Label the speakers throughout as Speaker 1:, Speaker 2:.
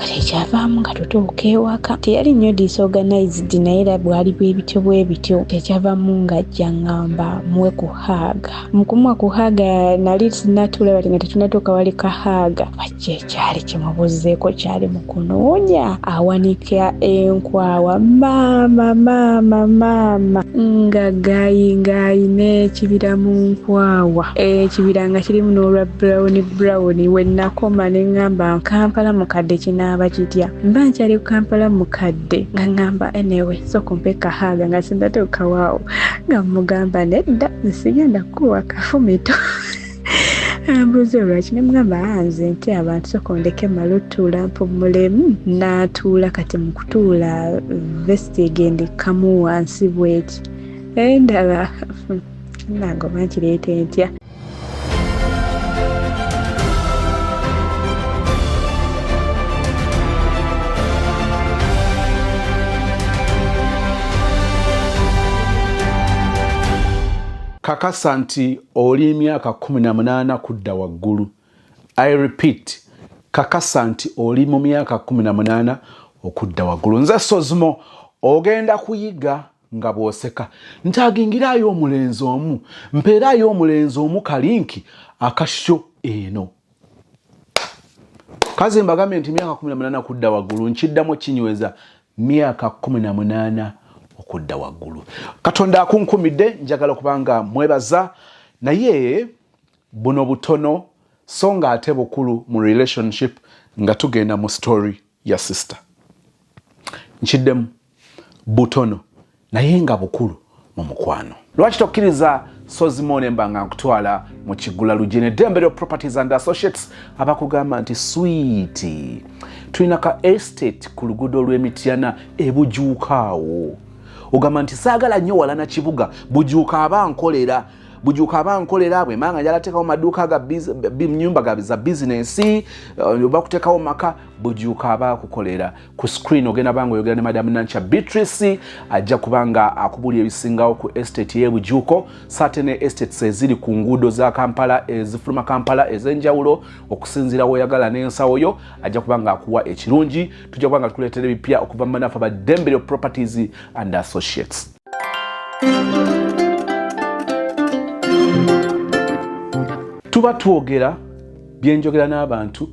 Speaker 1: Kati ekyavaamu nga tutuuka ewaka, teyali nnyo disorganized, naye era bwali bwe bityo bwe bityo. Ekyavaamu nga ajja ŋŋamba muwe ku hug. Mu kumuwa ku hug nali sinnatuula, bati nga tetunnatuuka wali ka hug, wajja ekyali kimubuzeeko kyali mu kunoonya awanika enkwawa, maama maama maama, nga gaayi ng'ayina ekibira mu nkwawa, ekibira nga kirimu n'olwa brown brown. We nakoma ne ŋŋamba Kampala mukadde kinaaba kitya? Mba nkyali ku Kampala mukadde nga ŋŋamba anyway, sooka ompe ka hug nga sinnatuuka waawo, nga mmugamba nedda nsigenda kukuwa kafumito. Ambuuza olwaki, ne mugamba nze ntya abantu, sooka ondeke mmale otuula mpummulemu. N'atuula, kati mu kutuula vest egenda ekkamu wansi bw'eti, endala nange oba nkireeta entya.
Speaker 2: Kakasa nti oli myaka 18 kudda waggulu. I repeat, kakasa nti oli mu myaka 18 okudda waggulu. Nze Sozimo, ogenda kuyiga nga bw'oseka. Ntagingiraayo omulenzi omu, mpeeraayo omulenzi omu kalinki akasho eno. Kazi mbagambye nti myaka 18 kudda waggulu, nkiddamu kinyweza myaka 18 okudda waggulu. Katonda akunkumidde, njagala okubanga mwebaza, naye buno butono so nga ate bukulu mu relationship nga tugenda mu story ya sister. Nkiddemu butono naye nga bukulu mu mukwano. Lwaki tokkiriza Sozimone mba nga nkutwala mu Kigula Lugye ne Ddembe lyo Properties and Associates abakugamba nti swiiti tulina ka estate ku luguudo lw'Emityana ebujuuka awo. Ogamba nti saagala nnyo wala na kibuga, Bujuuka aba nkolera, Bujuuka aba nkolera bwe manga njala teekawo maduuka ga nyumba ga za bizinensi oba kuteekawo maka, Bujuuka aba akukolera. Ku screen ogenda banga oyogera ne Madam Nankya Beatrice, ajja kubanga akubuulira ebisingawo ku estate y'ebujuuko sate ne estates eziri ku nguudo za Kampala ezifuluma Kampala ez'enjawulo okusinziira w'oyagala n'ensawo yo, ajja kubanga akuwa ekirungi. Tujja kubanga tukuleetera ebipya okuva mu banafu aba Ddembe Properties and Associates. Tuba twogera byenjogera n'abantu,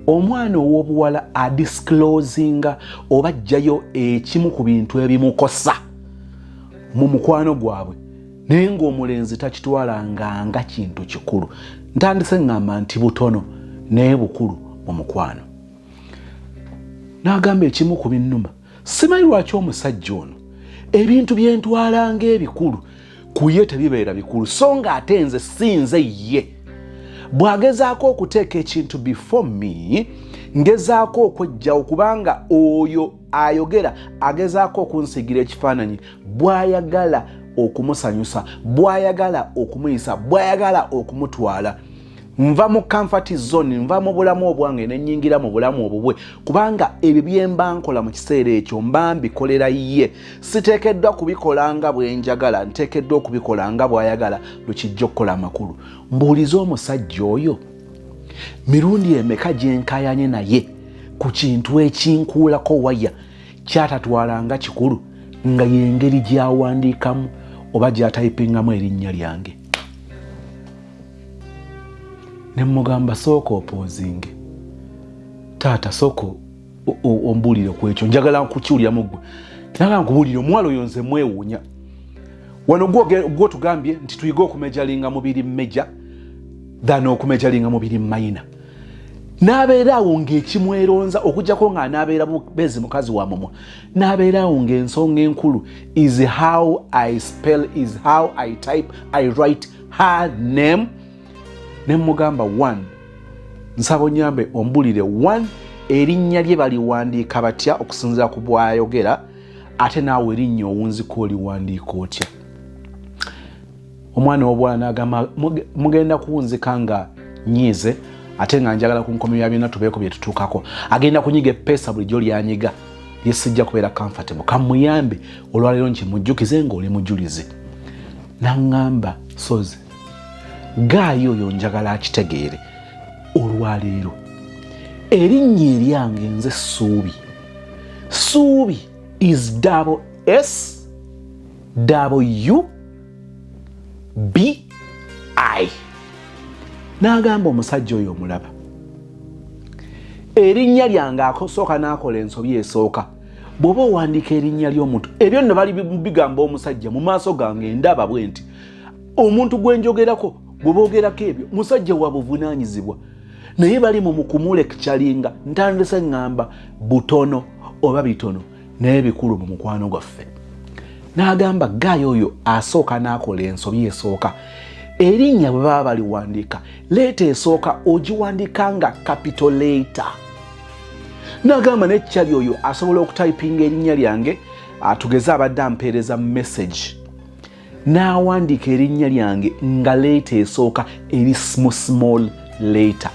Speaker 2: omwana ow'obuwala adisclosinga oba ajjayo ekimu ku bintu ebimukosa mu mukwano gwabwe, naye ng'omulenzi takitwala nga kintu kikulu. Ntandise ŋŋamba nti butono naye bukulu mu mukwano. N'agamba ekimu ku binnuma, simanyi lwaki omusajja ono ebintu byentwala ng'ebikulu ku ye tebibeera bikulu, so nga ate nze si nze ye. Bw'agezaako okuteeka ekintu before me, ngezaako okwejjawo, kubanga oyo ayogera agezaako okunsiigira ekifaananyi bw'ayagala okumusanyusa, bw'ayagala okumuyisa, bw'ayagala okumutwala. Nva mu comfort zone, nva mu bulamu obwange ne nnyingira mu bulamu obubwe, kubanga ebyo bye mba nkola mu kiseera ekyo mba mbikolera ye. Siteekeddwa kubikola nga bwe njagala, nteekeddwa okubikola nga bw'ayagala lwe kijja okukola amakulu. Mbuulize omusajja oyo, mirundi emeka gye nkayanye naye ku kintu ekinkuulako waya kyatatwala nga kikulu, nga y'engeri gy'awandiikamu oba gy'atayipingamu erinnya lyange. Ne mmugamba sooka opoozinge taata, sooka ombuulire ku ekyo, njagala nkukiwuliramu ggwe. Naga nkubuulire, omuwala oyo nze mwewuunya. Wano gwotugambye nti tuyige okumejalinga mubiri major than okumejalinga mubiri minor, n'abeera awo ng'ekimweronza okuggyako ng'anaabeera bezi mukazi wa mumwa, n'abeera awo ng'ensonga enkulu is how I spell, is how I type, I write her name. Ne mugamba, one, nsaba onyambe ombulire, one, erinnya lye baliwandiika batya okusinziira ku bwayogera, ate naawe erinnya owunzika oliwandiika otya? Omwana w'obuwala n'agamba mugenda kuwunzika nga nyiize, ate nga njagala ku nkomyo ya byonna tubeeko bye tutuukako. Agenda kunyiga eppeesa bulijjo lyanyiga lyesijja kubeera comfortable, kamuyambe olwaleero nkimujjukize ng'oli mujulizi. Naŋŋamba sozi gaayi oyo njagala akitegeere olwaleero. Erinnya eryange nze Ssuubi. Ssuubi is double S double U B I. N'agamba omusajja oyo omulaba, erinnya lyange asooka n'akola ensobi esooka. Bw'oba owandiika erinnya ly'omuntu, ebyo nno bali bigamba omusajja mu maaso gange, ndaba bwe nti omuntu gwe njogerako bwe boogerako ebyo musajja wa buvunaanyizibwa, naye bali mu mukumulekcalinga. Ntandise ŋŋamba butono oba bitono naye bikulu mu mukwano gwaffe. N'agamba guy oyo asooka n'akola ensobi esooka. Erinnya bwe baba baliwandiika, letter esooka ogiwandiika nga capital letter. N'agamba nekyali oyo asobola okutayipinga erinnya lyange, atugeze abadde ampeereza message, n'awandiika erinnya lyange nga letter esooka eri mu small letter.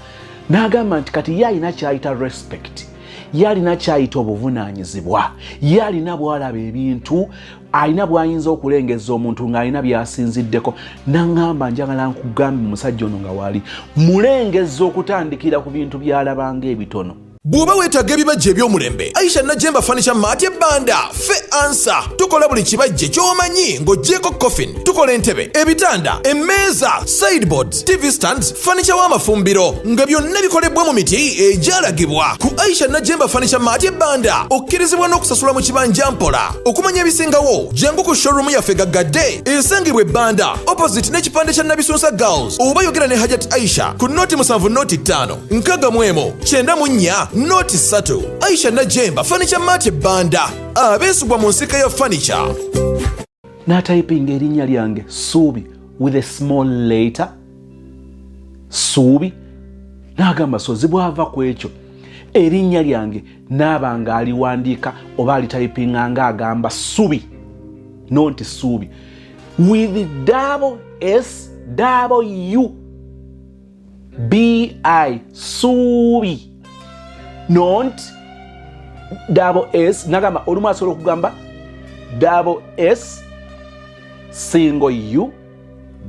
Speaker 2: N'agamba nti kati ye alina kyayita respect, ye alina kyayita obuvunaanyizibwa, ye alina bw'alaba ebintu, alina bw'ayinza okulengeza omuntu ng'alina by'asinziddeko. Naŋŋamba, njagala nkugambe, musajja ono nga waali mulengeza okutandikira ku bintu by'alabanga ebitono.
Speaker 3: Bw'oba weetaaga ebibajje eby'omulembe, Aisha Najemba Furniture Mart ebbanda fe ansa. Tukola buli kibajje ky'omanyi ng'oggyeko coffin. Tukola entebe, ebitanda, emmeeza, sideboards, TV stands, furniture w'amafumbiro, nga byonna bikolebwa mu miti egyalagibwa. Ku Aisha Najemba Furniture Mart ebbanda okkirizibwa n'okusasula mu kibanja mpola. Okumanya ebisingawo, jangu ku showroom yaffe gaggadde esangibwa ebbanda opposite n'ekipande kya Nabisunsa Girls, oba yogera ne Hajat Aisha ku 070 05 694 03. Aisha Najemba Furniture Mart ebbanda, abeesigwa mu nsika ya furniture.
Speaker 2: N'atayipinga erinnya lyange Suubi with a small letter, Suubi. N'agamba sozi bw'ava ku ekyo, erinnya lyange naaba nga aliwandiika oba alitayipinga nga agamba Subi, no nti Suubi with double S double U B I, Suubi, not double S. Nagamba olumu asobola okugamba double S single U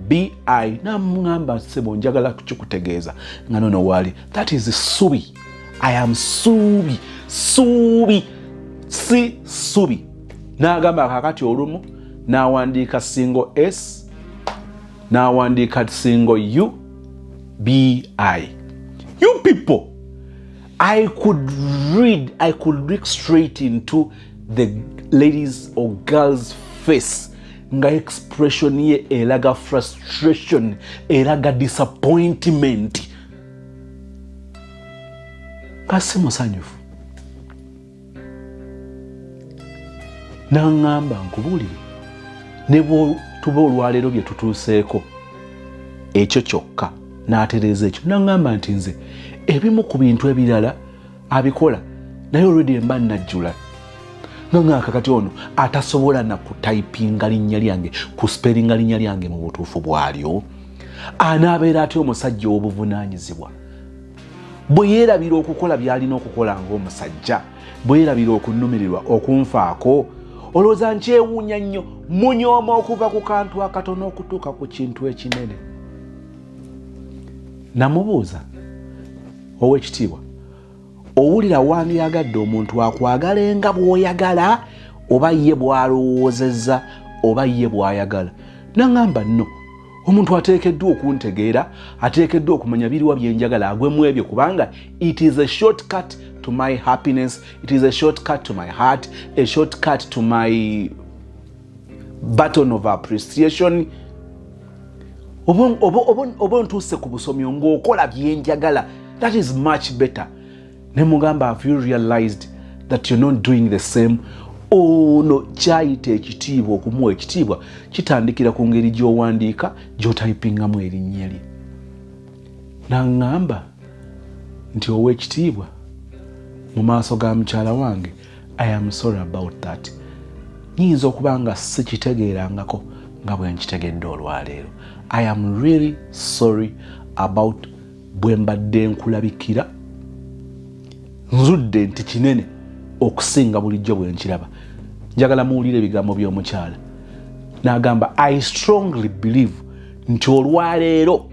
Speaker 2: B I. Namuŋamba, sebo, njagala kukikutegeeza nga nono waali, that is Subi. I am Suubi, Suubi si Subi. N'agamba kakati olumu n'awandiika single S, n'awandiika single U B I. You people, I could read, I could look straight into the ladies or girls' face nga expression ye eraga frustration, eraga disappointment, nga si musanyufu. Naŋŋamba, nkubuulire, ne bwotuba olwaleero bye tutuuseeko ekyo kyokka. N'atereeza ekyo, naŋŋamba nti nze ebimu ku bintu ebirala abikola, naye olwedi mba najjula nga kakati ono atasobola nakutayipinga linnya lyange, kuspelinga linnya lyange mu butuufu bwalyo, anaabeera atya omusajja ow'obuvunaanyizibwa? Bwe yeerabira okukola by'alina okukola ng'omusajja, bwe yeerabira okunumirirwa okunfaako, olowooza nkyewuunya nnyo? Munyooma okuva ku kantu akatono okutuuka ku kintu ekinene. Namubuuza, owekitiibwa, owulira wandyagadde omuntu akwagale nga bw'oyagala, oba ye bw'alowoozezza, oba ye bw'ayagala? Naŋŋamba, nno omuntu ateekeddwa okuntegeera, ateekeddwa okumanya biriwa byenjagala, agwemu ebyo, kubanga it is a shortcut to my happiness, it is a shortcut to my heart, a shortcut to my button of appreciation. Oba ntuuse ku busomyo ng'okola byenjagala, that is much better. Ne mugamba, have you realized that you're not doing the same? Ono kyayita ekitiibwa, okumuwa ekitiibwa kitandikira ku ngeri gy'owandiika, gy'otayipingamu erinnya lye. Naŋŋamba nti, ow'ekitiibwa, mu maaso ga mukyala wange, I am sorry about that. Nyinza okuba nga sikitegeerangako nga bwe nkitegedde olwaleero. I am really sorry about bwe mbadde nkulabikira. Nzudde nti kinene okusinga bulijjo bwe nkiraba. Njagala muwulire ebigambo by'omukyala. N'agamba, I strongly believe nti olwaleero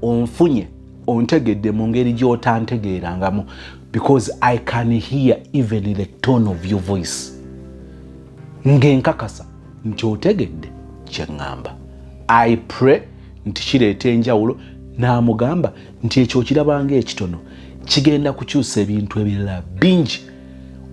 Speaker 2: onfunye Ontegedde mu ngeri gy'otantegeerangamu, because I can hear even the tone of your voice, ng'enkakasa nti otegedde kye ŋŋamba. I pray nti kireeta enjawulo. N'amugamba nti ekyo okirabanga ekitono kigenda kukyusa ebintu ebirala bingi,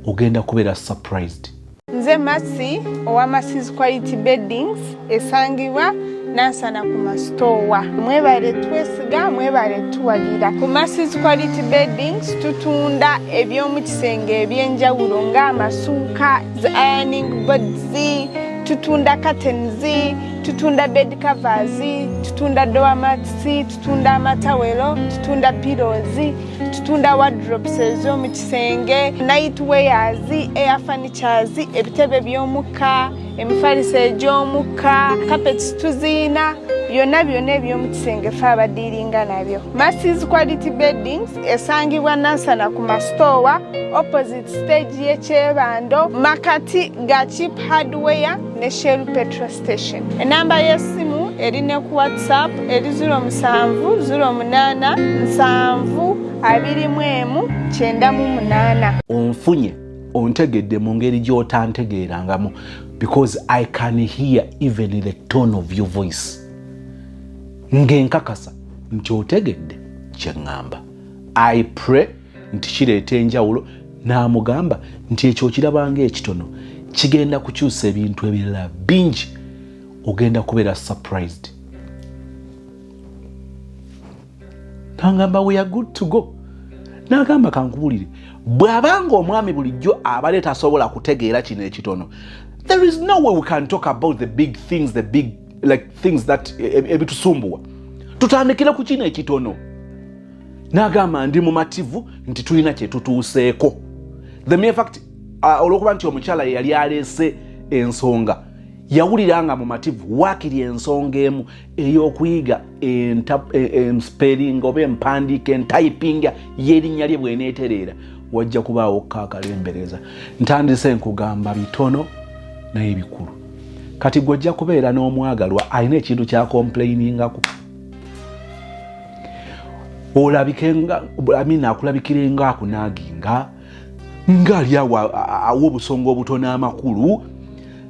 Speaker 2: ogenda kubeera surprised.
Speaker 4: Nze Masi owa Masis Quality Beddings, esangibwa Nansana ku Masitoowa. Mwebale twesiga, mwebale tuwagira. Ku Masis Quality Beddings tutunda eby'omu kisenge ebyenjawulo ng'amasuuka, zi ironing boards, tutunda curtains, tutunda bed covers, tutunda doormats, tutunda amatawero, tutunda pillows, tutunda wardrobes ez'omu kisenge, night wears, air furnitures, ebitebe by'omukka, emifaliso egy'omukka, carpets tuziina, byonna byonna eby'omu kisenge fe abadiiringa nabyo. Masses Quality Beddings esangibwa Nansana ku Masitoowa, opposite stage y'ekyebando, makati ga Cheap Hardware ne Shell petrol station. Enamba y'essimu eri ne ku WhatsApp eri 07 08 7 21 98.
Speaker 2: Onfunye, ontegedde mu ngeri gy'otantegeerangamu, because I can hear even the tone of your voice, ng'enkakasa nti otegedde kye ŋŋamba. I pray nti kireeta enjawulo. N'amugamba nti ekyo okirabanga ekitono kigenda kukyusa ebintu ebirala bingi, ogenda kubeera surprised. Nagamba, "We are good to go." Nagamba, "Kankubulire, bw'abanga omwami bulijjo abadde tasobola kutegeera kino ekitono, there is no way we can talk about the big things, the big like things that ebitusumbuwa. Tutandikire ku kino ekitono." N'agamba, "Ndi mumativu nti tulina kye tutuuseeko." The mere fact, olwokuba nti omukyala ye yali aleese ensonga, yawulira nga mumativu waakiri ensonga emu ey'okuyiga enspelling oba empandiika, entypinga y'erinnya lye bw'eneetereera, wajja kubaawo kaakalembereza. Ntandise nkugamba bitono naye bikulu. Kati gwe ojja kubeera n'omwagalwa alina ekintu kyacomplainingako, olabike nga, I mean, akulabikire nga akunaginga, ngaali awo awa obusonga obutono amakulu.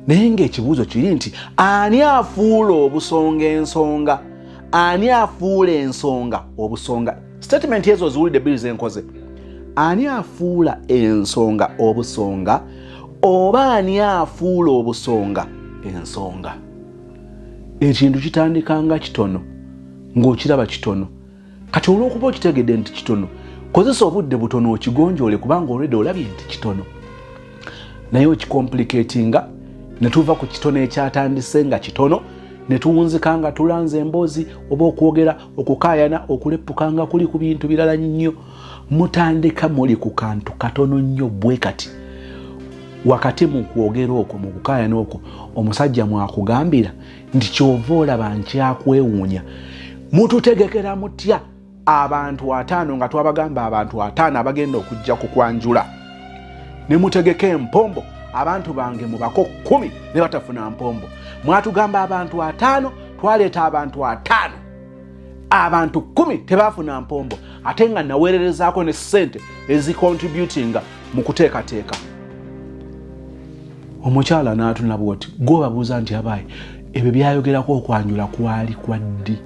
Speaker 2: Naye ng'ekibuuzo kiri nti, ani afuula obusonga ensonga? Ani afuula ensonga obusonga? Statement ezo oziwulidde bbiri zenkoze. Ani afuula ensonga obusonga, oba ani afuula obusonga ensonga? Ekintu kitandika nga kitono, ng'okiraba kitono. Kati olw'okuba okitegedde nti kitono, kozesa obudde butono okigonjoole, kubanga olwedde olabye nti kitono, naye okicomplicatinga. Ne tuva ku kitono ekyatandise nga kitono, ne tuwunzika nga tulanze emboozi oba okwogera, okukaayana, okuleppuka nga kuli ku bintu birala nnyo. Mutandika muli ku kantu katono nnyo bwe kati. Wakati mu kwogera okwo, mu kukaayana okwo, omusajja mwakugambira nti, "Kyova olaba nkyakwewuunya, mututegekera mutya abantu 50 nga twabagamba abantu 50 abagenda okujja kukwanjula, ne mutegeka empombo, abantu bange mubako 10 ne batafuna mpombo? Mwatugamba abantu 50, twaleeta abantu 50, abantu 10 tebafuna mpombo, ate nga naweererezaako ne ssente ezicontributinga mu kuteekateeka." Omukyala n'atunula bwoti, gwobabuuza nti, "Abaayi, ebyo byayogerako okwanjula kwali kwa ddi?"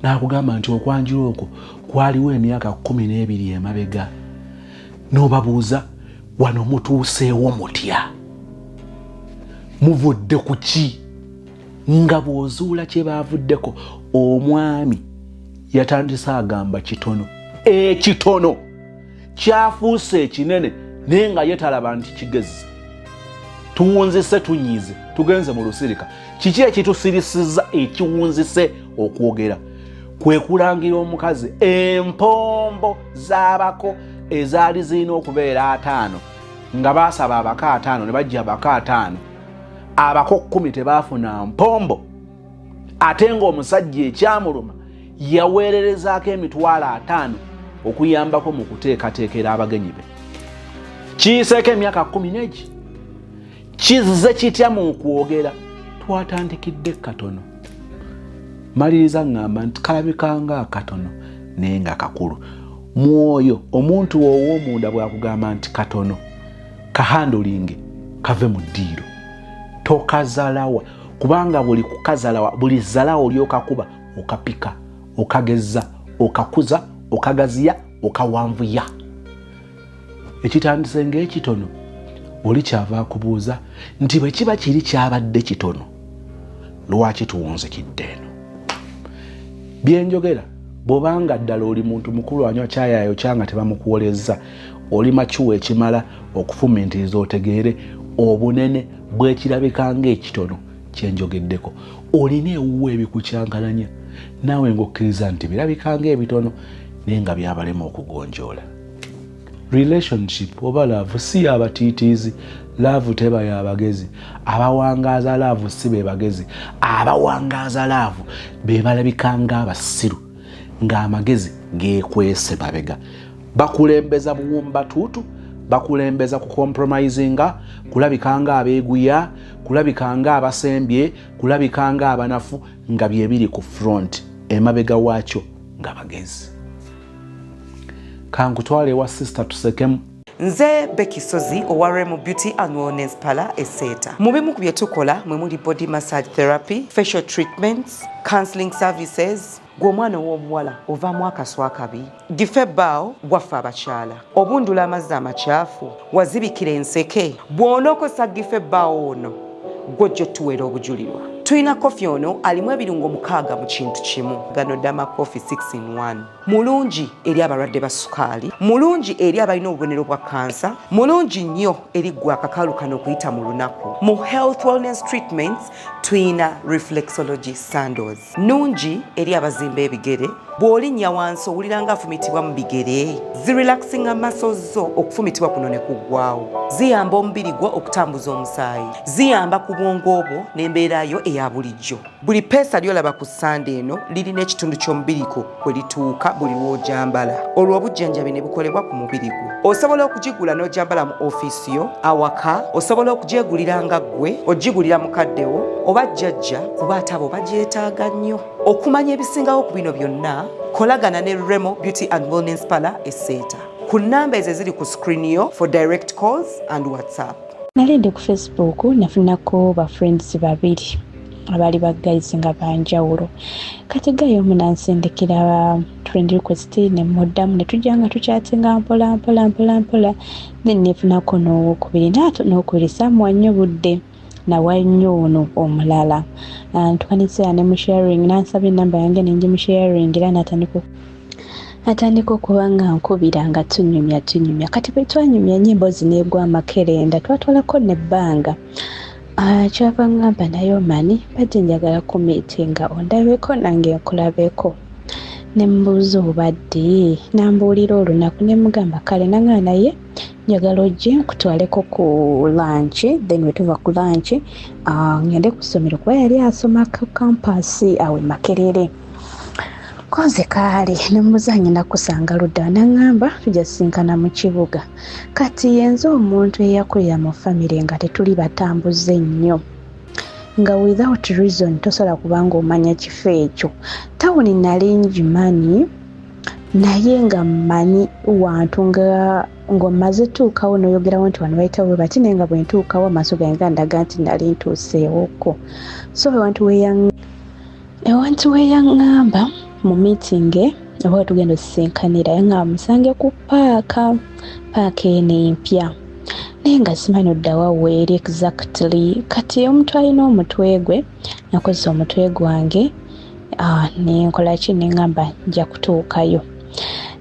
Speaker 2: N'akugamba nti okwanjula okwo kwaliwo emyaka 12 emabega. N'obabuuza, "Wano mutuuseewo mutya? Muvudde ku ki?" Nga bw'ozuula kye baavuddeko, omwami yatandise agamba kitono, ekitono kyafuuse ekinene, naye nga ye talaba nti kigezi. Tuwunzise, tunyiize, tugenze mu lusirika. Kiki ekitusirisiza, ekiwunzise okwogera? Kwe kulangira omukazi empombo z'abako ezaali zirina okubeera 50, nga baasaba abako 50 ne bajja abako 50, abako 10 tebaafuna mpombo, ate ng'omusajja ekyamuluma yaweererezaako emitwalo 50 okuyambako mu kuteekateekera abagenyi be. Kiyiseeko emyaka 10 n'egi, kizze kitya mu kwogera? Twatandikidde katono. Maliriza ŋŋamba nti kalabika nga akatono naye nga kakulu. Mwoyo omuntu ow'omunda bw'akugamba nti katono, kahandolinge kave mu ddiiro, tokazalawa, kubanga buli kukazalawa, buli zalawa olyokakuba okapika, okageza, okakuza, okagaziya, okawanvuya. Ekitandise ng'ekitono oli kyava akubuuza nti bwe kiba kiri kyabadde kitono, lwaki tuwunzikidde eno? Byenjogera, bw'obanga ddala oli muntu mukulu anywa kyayayo kyanga tebamukuwolezza, oli macuwa ekimala okufumintiriza otegeere obunene bw'ekirabika ng'ekitono kyenjogeddeko. Olina ewuwo ebikukyankalanya naawe ng'okkiriza nti birabika ng'ebitono naye nga byabalema okugonjoola. Relationship oba laavu si yabatiitiizi, laavu teba yabagezi. Abawangaaza laavu si be bagezi, abawangaaza laavu be balabika ng'abasiru ng'amagezi geekwese mabega. Bakulembeza buwumbatuutu, bakulembeza kucompromisinga, kulabika ng'abeeguya, kulabika ng'abasembye, kulabika ng'abanafu, nga byebiri ku front, emabega waakyo nga bagezi. Kankutwale ewa sister tusekemu.
Speaker 5: Nze Becky Sozi owa Remo Beauty and Wellness Parlor e Seeta. Mu bimu ku bye tukola mwe muli body massage therapy, facial treatments, counseling services. Gwe omwana ow'obuwala ovaamu akasu akabi, gife ebbaawo gwaffe abakyala, obundula amazzi amakyafu, wazibikira enseke. Bw'onookozesa gife ebbaawo ono gw'ojja otuweera obujulirwa. Tulina kofi ono alimu ebirungo 6 mu kintu kimu. Gano Dama Coffee 6 in 1. Mulungi eri abalwadde ba sukaali, mulungi eri abalina obubonero bwa kansa, mulungi nnyo eri ggwe akakalu kano okuyita mu lunaku. Mu health wellness treatments tulina reflexology sandals, nnungi eri abazimba ebigere. Bw'olinnya wansi owulira nga afumitibwa mu bigere, zirelaxinga muscles zo okufumitibwa kuno ne kuggwawo. Ziyamba omubiri gwo okutambuza omusaayi, ziyamba ku bwongo bwo n'embeera yo eya bulijjo. Buli peesa ly'olaba ku ssande eno lirina ekitundu ky'omubiri gwo kwe lituuka buli lw'ogyambala, olwo obujjanjabi ne bukolebwa ku mubiri gwo. Osobola okugigula n'ogyambala mu ofiisi yo, awaka, osobola okugyegulira nga ggwe, ogigulira mukadde wo oba jjajja, kuba ate abo bagyetaaga nnyo. Okumanya ebisingawo ku bino byonna, kolagana ne Remo Beauty and Wellness Parlor e Seeta ku nnamba ezo eziri ku screen yo for direct calls and WhatsApp.
Speaker 1: Nali ndi ku Facebook, nafunako ba friends babiri abaali ba guys nga banjawulo. Kati guy omu nansindikira friend request ne muddamu, ne tujja nga tukyatinga mpola mpola mpola mpola, then nefunako n'owokubiri, naye n'owokubiri saamuwa nnyo budde, nawa nnyo ono omulala. Ntukanisa ne mu sharing, nansaba enamba yange ne ngimusharing, era natandika okuba nga nkubira nga tunyumya tunyumya. Kati bwe twanyumya nnyo emboozi n'egwa amakerenda, twatwalako n'ebbanga. Kyava ngamba naye omanyi mbadde njagala kumeetinga ondabeko nange nkulabeko. Ne mmubuuza obadde, n'ambuulira olunaku, ne mugamba kale, nangamba naye njagala ojje nkutwaleko ku lunch, then bwe tuva ku lunch ngende ku ssomero, kuba yali asoma ku campus awo e Makerere. Konze kaale ne mmubuuza ngenda kusanga ludda, n'aŋŋamba tujja kusisinkana mu kibuga. Kati yenze omuntu eyakulira mu famire nga tetuli batambuze nnyo, nga without reason tosobola kubanga omanya kifo ekyo. Tawuni nali ngimanyi, naye nga mmanyi wantu nga ng'omaze tuukawo n'oyogerawo nti wano bayitawo bwe bati, naye nga bwe ntuukawo amaaso gange gandaga nti nali ntuuseewoko. So ewantu we yaŋŋamba mu meeting oba we tugenda osisinkanira, yaŋŋamba musange ku paaka, paaka eno empya, naye nga simanyi oddawa weeri exactly. Kati omuntu alina omutwe gwe, nakozesa omutwe gwange, ne nkola ki, ne ŋŋamba nja kutuukayo.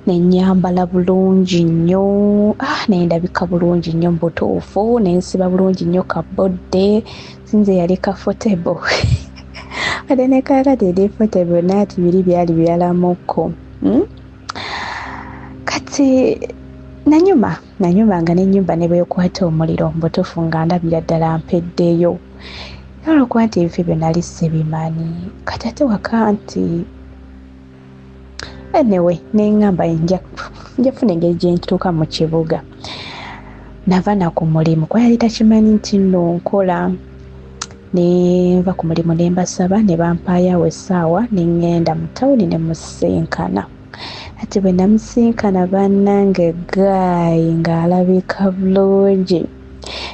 Speaker 1: Ne nnyambala bulungi nnyo, ne ndabika bulungi nnyo mu butuufu, ne nsiba bulungi nnyo kabodde, sinze yali comfortable. Ate ne kaakati eri comfortable, naye ati biri byali biralamukko. Kati nanyuma nga n'ennyumba ne bwekwata omuliro mu butuufu nga ndabira ddala mpeddeyo. Olwokuba nti ebifo ebyo nali sibimanyi. Kati ate waka nti anyway, ne ŋŋamba nja kufuna engeri gye ntuuka mu kibuga. Nava na ku mulimu, kuba yali takimanyi nti nno nkola. Nenva ku mulimu ne mbasaba ne bampaayo awo essaawa ne ŋŋenda mu tawuni ne musisinkana. Ati bwe namusinkana bannange, guy ng'alabika bulungi,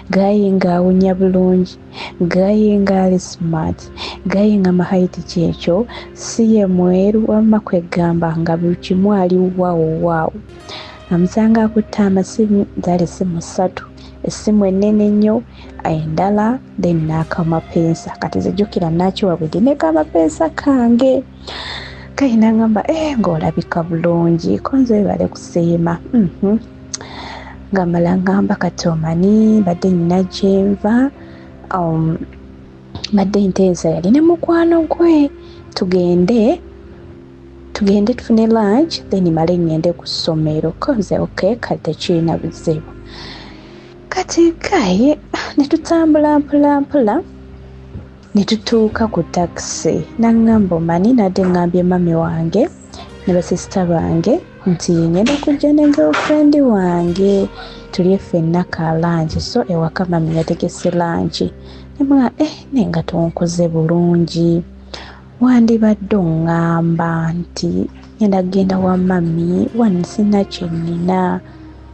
Speaker 1: guy ng'awunya bulungi, guy ng'ali smart, guy nga mahayiti kyekyo si ye mweru, wamma kwegamba nga buli kimu ali waawo waawo. Amusanga akutte amasimu, zaali essimu ssatu, essimu ennene ennyo, endala, then n'akamapeesa. Kati zijjukira nakiwa bwe ne kamapeesa kange kayi nangamba, eh, ng'olabika bulungi, konze webale kusiima. Nga mala ngamba, kati omanyi mbadde nina gyenva, mbadde nteesa yali ne mukwano gwe tugende tufune lunch, then male ngende ku ssomero. Konze okay, kati tekirina buzibu. Kati guy ne tutambula mpola mpola ne tutuuka ku takisi. Naŋŋamba, omanyi nadde ŋŋambye mami wange ne basisita bange nti ngenda kujja ne girlfriend wange tulye ffenna ka lunch, so ewaka mami yategese lunch. Nemugamba, eh, naye nga tonkoze bulungi, wandibadde oŋŋamba nti ngenda kugenda wa mami wano, sina kye nnina,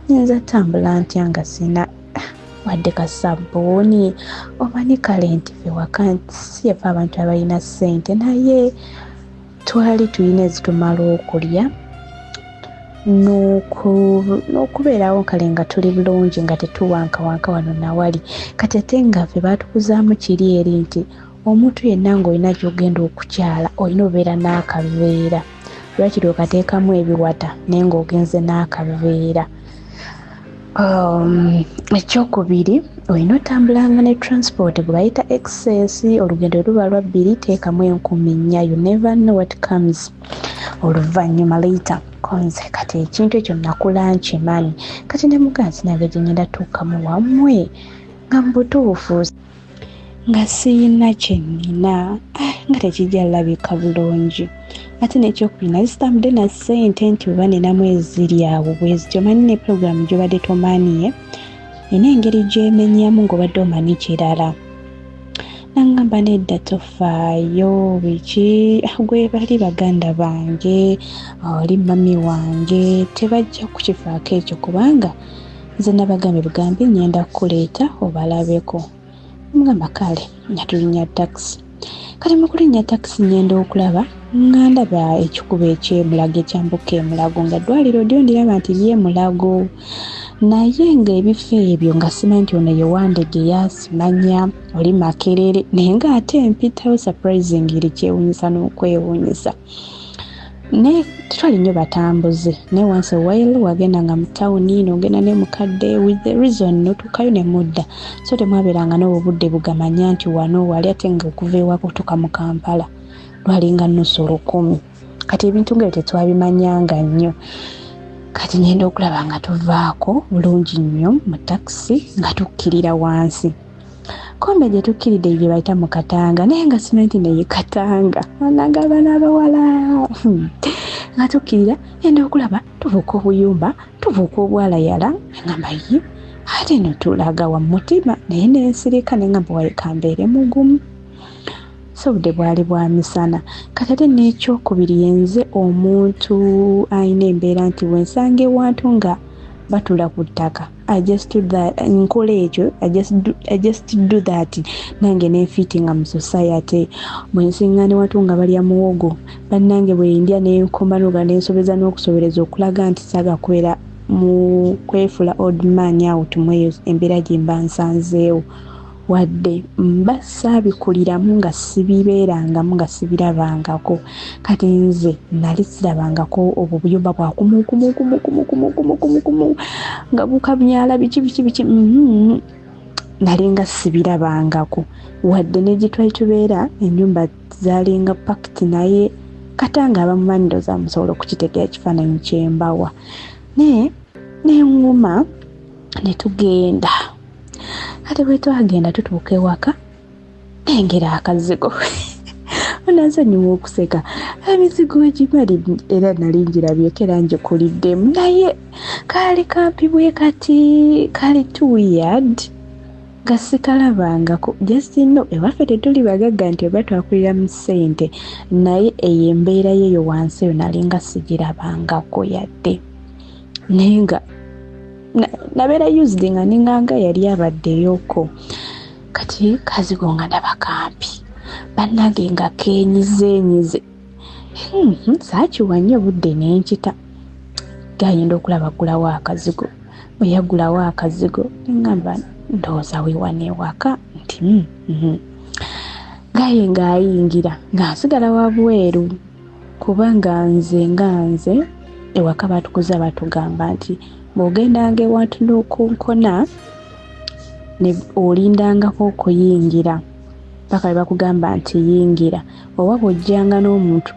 Speaker 1: nyinza tambula ntya nga sina wadde kasabbuuni? Omanyi kale nti fe waka si efe abantu abalina ssente, naye twali tulina ezitumala okulya n'okubeerawo, kale nga tuli bulungi, nga tetuwankawanka wano nawali. Kati ate nga ffe baatukuzaamu kiri eri nti omuntu yenna ng'olina gy'ogenda okukyala olina obeera n'akaveera, lwakiri okateekamu ebiwata naye ng'ogenze n'akaveera. Ekyokubiri, olina otambulanga ne transport gwe bayita excess. Olugendo luba lwa 2, teekamu 4000, you never know what comes oluvannyuma later. Konze kati ekintu ekyo nakula nkimanyi. Kati ne muganzi nange gye ngenda tuukamu wammwe nga mu butuufu nga siyina kye nnina, ah, nga tekijja labika bulungi. Ate nekyokubiri, nali sitambudde na ssente nti oba ninamu eziri awo bwezityo. Omanyi ne puroguramu gyobadde tomanyiye ena engeri gyemenyamu ng'obadde omanyi kirala. Nangamba, nedda, tofaayo, biki, gwe bali baganda bange, oli mami wange, tebajja kukifaako ekyo, kubanga nze nabagambye bugambi ngenda kukuleeta obalabeko. Mugamba kale. Nga tulinnya takisi. Kati mu kulinnya takisi ngenda okulaba nga ndaba ekikubo ekyemulago ekyambuka emulago, nga ddwaliro ddyo ndiraba nti lyemulago, naye ng'ebifo ebyo nga simanyi nti ono ye Wandegeya, simanya oli Makerere, naye ng'ate mpitawo. Surprising, eri kyewunyisa n'okwewunyisa, naye tetwali nnyo batambuze, naye once a while wagendanga mu tawuni n'ogenda ne mukadde with the reason n'otuukayo ne mudda, so temwabeeranga n'obwo budde bugamanya nti wano wali. Ate nga okuva ewaka otuuka mu Kampala lwalinga nusu 1000. Kati ebintu ngaebyo tetwabimanyanga nnyo. Kati ngenda okulaba nga tuvaako bulungi nnyo mu takisi nga tukkirira wansi. Kombe gye tukkiridde gye bayita mu Katanga, naye nga simanyi nti neye Katanga. Ananga abaana abawala, Nga tukkirira ngenda okulaba tubuuka obuyumba, tubuuka obwalayala. Ngamba, ye ate no tulaga wa mutima? Naye nensirika nengamba, waye kambeere mugumu. So obudde bwali bwa misana. Kati ate n'ekyokubiri, yenze omuntu alina embeera nti bwensanga ewantu nga batula ku ttaka, I just do that, nkola ekyo, I just do that, nange nenfitinga mu society. Bwensiŋŋaana watu nga balya muwogo, bannange bwendya nenkoma noga nensobeza n'okusobereza okulaga nti saaga kubeera mu kwefula old man out mweyo embeera gye mba nsanzeewo, wadde mba saabikuliramu, nga sibibeerangamu, nga sibirabangako. Kati nze nali sirabangako obwo buyumba bwa kumukumukumukumukumukumukumu nga bukamyala biki biki biki, Nali nga sibirabangako, wadde ne gye twali tubeera ennyumba zaalinga packed, naye katanga abamumanyi ndowooza musobola okukitegeera ekifaananyi kyembawa. Naye neŋŋuma ne tugenda. Kati bwe twagenda tutuuka ewaka, nengera akazigo, onansonyiwa okuseka, emizigo egimali era nali ngirabyeko era ngikuliddemu, naye kaali kampi bwe kati, kaali too weird. Nga sikalabangako. Just know ewaffe tetuli bagagga nti oba twakulira mu ssente, naye eyo embeera yeeyo wansi eyo nalinga sigirabangako yadde. Naye nga nabeera used nga ninganga yali abaddeyoko. Kati kazigo nga ndaba kampi bannange nga kenyizenyize. Saakiwa nnyo budde nenkita. Gayenda okulaba gulawo akazigo. Bwe yaggulawo akazigo neŋŋamba ndowooza weewana ewaka nti Gaye ng'ayingira nga nsigala wabweru kubanga nze nga nze ewaka batukuza batugamba nti bw'ogendanga ewantu n'okonkona ne olindangako okuyingira paka bwe bakugamba nti yingira, oba bw'ojjanga n'omuntu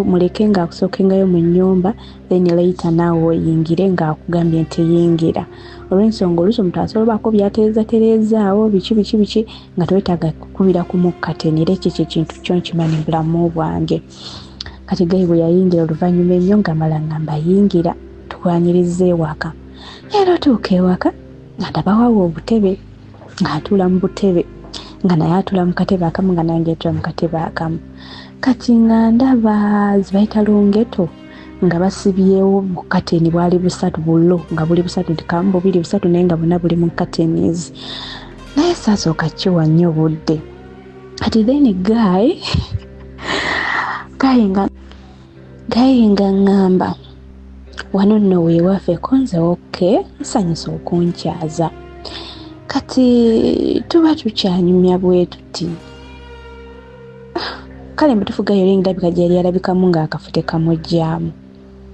Speaker 1: muleke ng'akusookengayo mu nnyumba then later naawe oyingire ng'akugambye nti yingira, olw'ensonga oluusi omuntu asobola obaako by'atereezatereezaawo biki biki biki nga tewetaaga kukubira ku mukkateni. Era ekyo kyekintu kyo nkimanyi mu bulamu bwange. Kati gayi bwe yayingira oluvannyuma ennyo nga mala ngamba yingira tukwaniriza ewaka. Era otuuka ewaka nga ndabawawo obutebe, ng'atuula mu butebe, nga naye atuula mu katebe akamu nga nange atuula mu katebe akamu. Kati nga ndaba zibayita lungeto nga basibyewo bukateni bwali busatu bulo nga buli busatu nti kamu bubiri busatu naye nga bonna buli mu katenizi. Naye saasooka kiwa nnyo budde. Kati then guy nga ŋŋamba wano nno weewaffe ko nze oke nsanyusa okunkyaza. Kati tuba tukyanyumya bwe tuti. Kale mbutuufu gayo oli ndabika gye yali alabikamu ng'akafu tekamugyamu.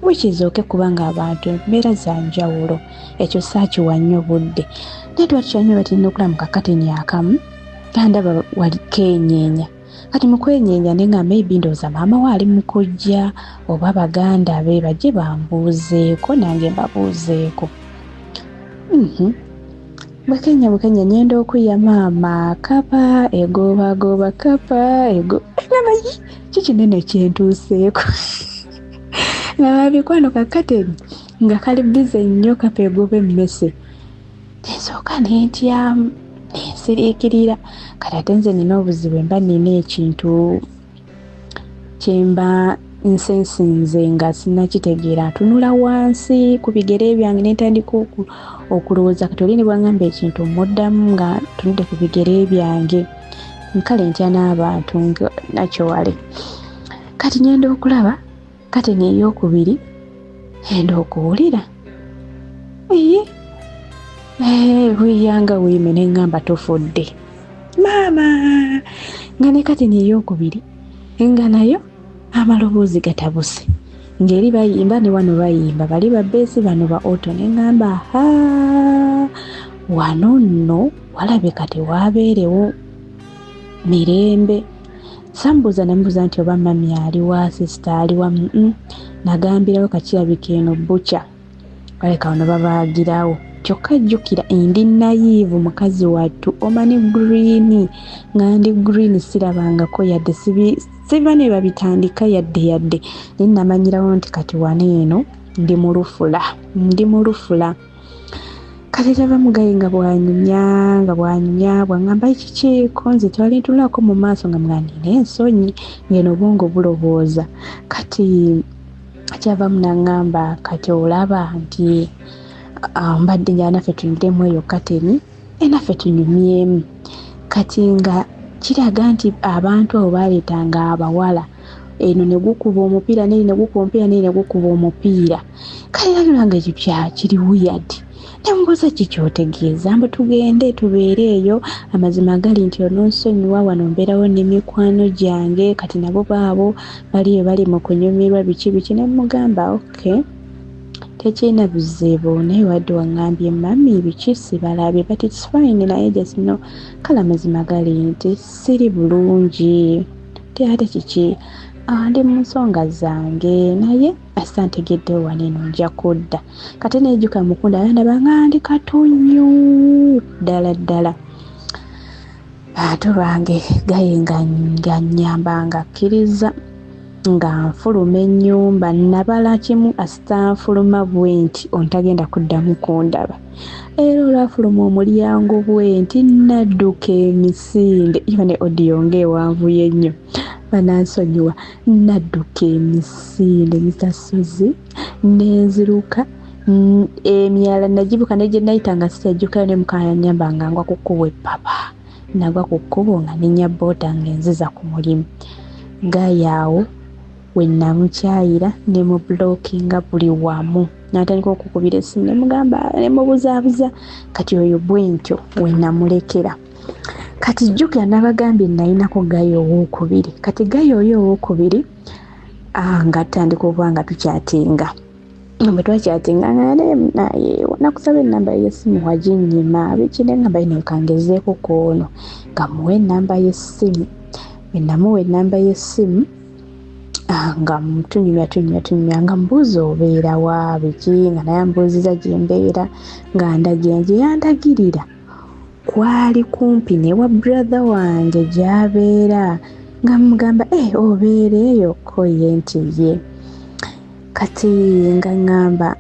Speaker 1: Which is okay kubanga abantu embeera za njawulo, ekyo saakiwa nnyo budde. Naye tuba tukyanyumya bati nina okulaba mu kakateni akamu nga ndaba wali keenyeenya. Kati mu kwenyeenya ne nga maybe ndowooza maama we ali mu kujja oba baganda be bajje bambuuzeeko nange mbabuuzeeko. Bwekenya bwekenya ngenda okuya maama kapa egobagooba kapa ego ngamba yi ki kinene kyentuuseeko. Nga babikwano kakateni nga kali bize nnyo kapa egoba emmese. Nsooka nentyamu nensiriikirira. Kati ate nze nina obuzibu mba nina ekintu kyemba nsensinze nga sinnakitegeera, ntunula wansi ku bigere byange ne ntandika okulowooza. Kati oli ne bw'angamba ekintu mmuddamu nga ntunudde ku bigere byange. Nkale ntya n'abantu nakyowale. Kati ngenda okulaba kateni ey'okubiri ngenda okuwulira iye weyanga weeme ne ŋŋamba tofudde maama, nga ne kateni ey'okubiri nga nayo amaloboozi gatabuse, ng'eri bayimba ne wano bayimba, bali ba bass bano ba alto. Ne ŋŋamba ha wano nno walabika tewaabeerewo mirembe. Sambuuza namubuuza nti oba mami aliwa, sisita aliwa. Nagambirawo kakirabika eno bukya baleka wano babaagirawo. Kyokka jjukira ndi naive mukazi wattu, omanyi green nga ndi green sirabangako yadde siba ne babitandika yadde yadde, naye namanyirawo nti kati wano eno ndi mu lufula, ndi mu lufula. Kati tava mugaye nga bwanyumya nga bwanyumya bwangamba kiki ko nze twali ntunulako mu maaso nga mga nina ensonyi ngeno obwongo bulowooza. Kati kyavamu nangamba kati olaba nti mbadde njala naffe tuyingiremu eyo kateni naffe tunyumyemu. Kati nga kiraga nti abantu abo baleetanga abawala eno ne gukuba omupiira neri ne gukuba omupiira neri ne gukuba omupiira. Kale nalaba nga ekyo kiri weird. Ne mbuuza ki ky'otegeeza mbu tugende tubeere eyo. Amazima gali nti ononsonyiwa wano mbeerawo ne mikwano gyange kati nabo baabo baliyo bali mu kunyumirwa biki biki. Ne mugamba okay tekirina buzibu, naye wadde waŋŋambye mami biki sibalabye, but it's fine, naye just know kale amazima gali nti siri bulungi. Ate kiki ndi mu nsonga zange naye asa ntegeddewo wano eno nja kudda. Kati nejjuka mukunda yandaba nga ndi katonyu ddala ddala. Bantu bange gaye nga nnyamba nga akkiriza. Nga nfuluma ennyumba nabala kimu asita nfuluma bwe nti ontagenda kuddamu kundaba. Era olwafuluma omulyango bwe nti nadduka emisinde, iba ne audio ng'ewanvuye nnyo, banansonyiwa. Nadduka emisinde Mr. Ssozi nenziruka emyala nagibuka ne gye nayita nga sikyajjukayo, ne mukanyamba nga ngwa ku kkubo eppapa. Nagwa ku kkubo nga nninnya booda ng'enziza ku mulimu. Gayaawo we namukyayira ne mu blockinga buli wamu, n'atandika okukubira essimu ne mugamba ne mubuzaabuza. Kati oyo bwe ntyo we namulekera. Kati jjukira nabagambye nayinako gayo owookubiri. Kati gayo oyo owookubiri nga tutandika okuba nga tukyatinga, bwe twakyatinga nga naye nakusaba ennamba y'essimu waginnyima biki, ne ngamba ino kangezeeko koono nga muwe ennamba y'essimu. Bwe namuwa ennamba y'essimu nga tunyumya tunyumya tunyumya, nga mbuuza obeera wa biki, nga naye ambuuziza gye mbeera, nga ndagira gye yandagirira kwali kumpi ne wa brother wange gy'abeera, nga mugamba obeera eyo ko ye nti ye. Kati nga ŋŋamba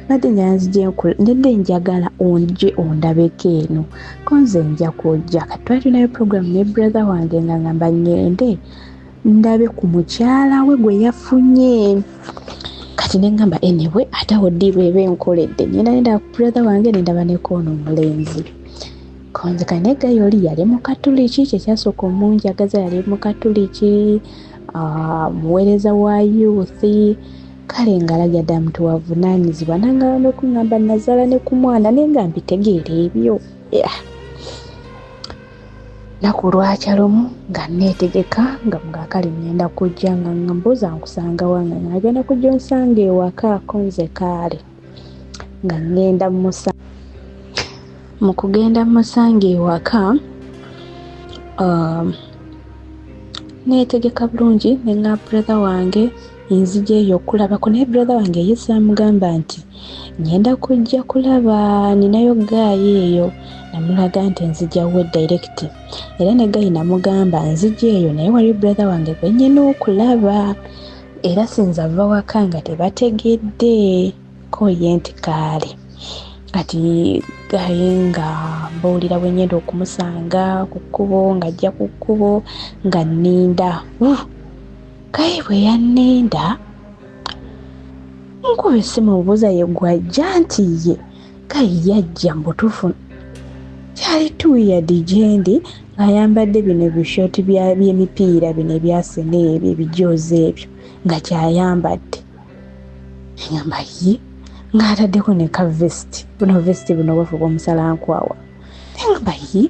Speaker 1: badde nyanzije nedde njagala onje ondabeko eno ko nze nja kujja. Kati twali tulinayo program ne brother wange, nga ŋŋamba ŋŋende ndabe ku mukyala we gwe yafunye. Kati ne ŋŋamba anyway ate awo ddiiru eba enkoledde, ŋŋenda nendaba ku brother wange nendaba ne koono omulenzi. Konze kati naye gayo oli yali mukatuliki, kyekyasooka omunjagaza yali mukatuliki, muweereza wa youth, kale ng'alaga ddala muntu wavunaanyizibwa, nangamba n'okuŋŋamba nazaala ne ku mwana, naye nga mbitegeera ebyo. Lunaku lwakya lumu nga neetegeka nga mugakale ŋŋenda kujja, nga mbuuza nkusanga wa, nga ngagenda kujja onsanga ewaka ko nze kaale nga ŋŋenda musa mu kugenda musanga ewaka. Neetegeka bulungi ne ŋŋamba brother wange nzija eyo okulabako, naye brother wange ye saamugamba nti ŋŋenda kujja kulaba ninayo guy eyo, namulaga nti nzija we direct. Era ne guy namugamba nzija eyo naye wali brother wange gwe nnyina okulaba, era sinza ava waka nga tebategedde ko ye nti kaale. Kati guy nga mbuulira bwe ŋŋenda okumusanga ku kkubo, ng'ajja ku kkubo nga nninda. Guy bwe yanninda nkuba essimu mubuuza ye gwajja nti ye. Guy yajja mu butuufu kyali too weird gye ndi, ng'ayambadde bino bishooti by'emipiira bino ebyasene ebyo ebijoozi ebyo nga kyayambadde. Ngamba ye ng'ataddeko ne ka vest, buno vest buno bwaffe bw'omusalankwawa. Ngamba ye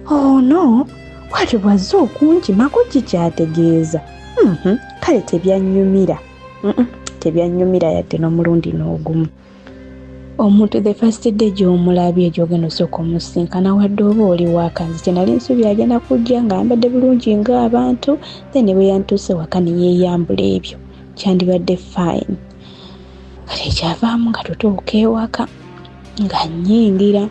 Speaker 1: ono bw'atyo bw'azze okunkimako kikyategeeza. Kale tebyannyumira, tebyannyumira yadde n'omulundi n'ogumu. Omuntu the first day gy'omulabye gy'ogenda osooka omusinkana wadde oba oli waka, nze kye nali nsuubira agenda kujja ng'ayambadde bulungi ng'abantu, then bwe yantuuse waka ne yeeyambula ebyo kyandibadde fine. Kati ekyavaamu nga tutuuka ewaka nga nnyingira,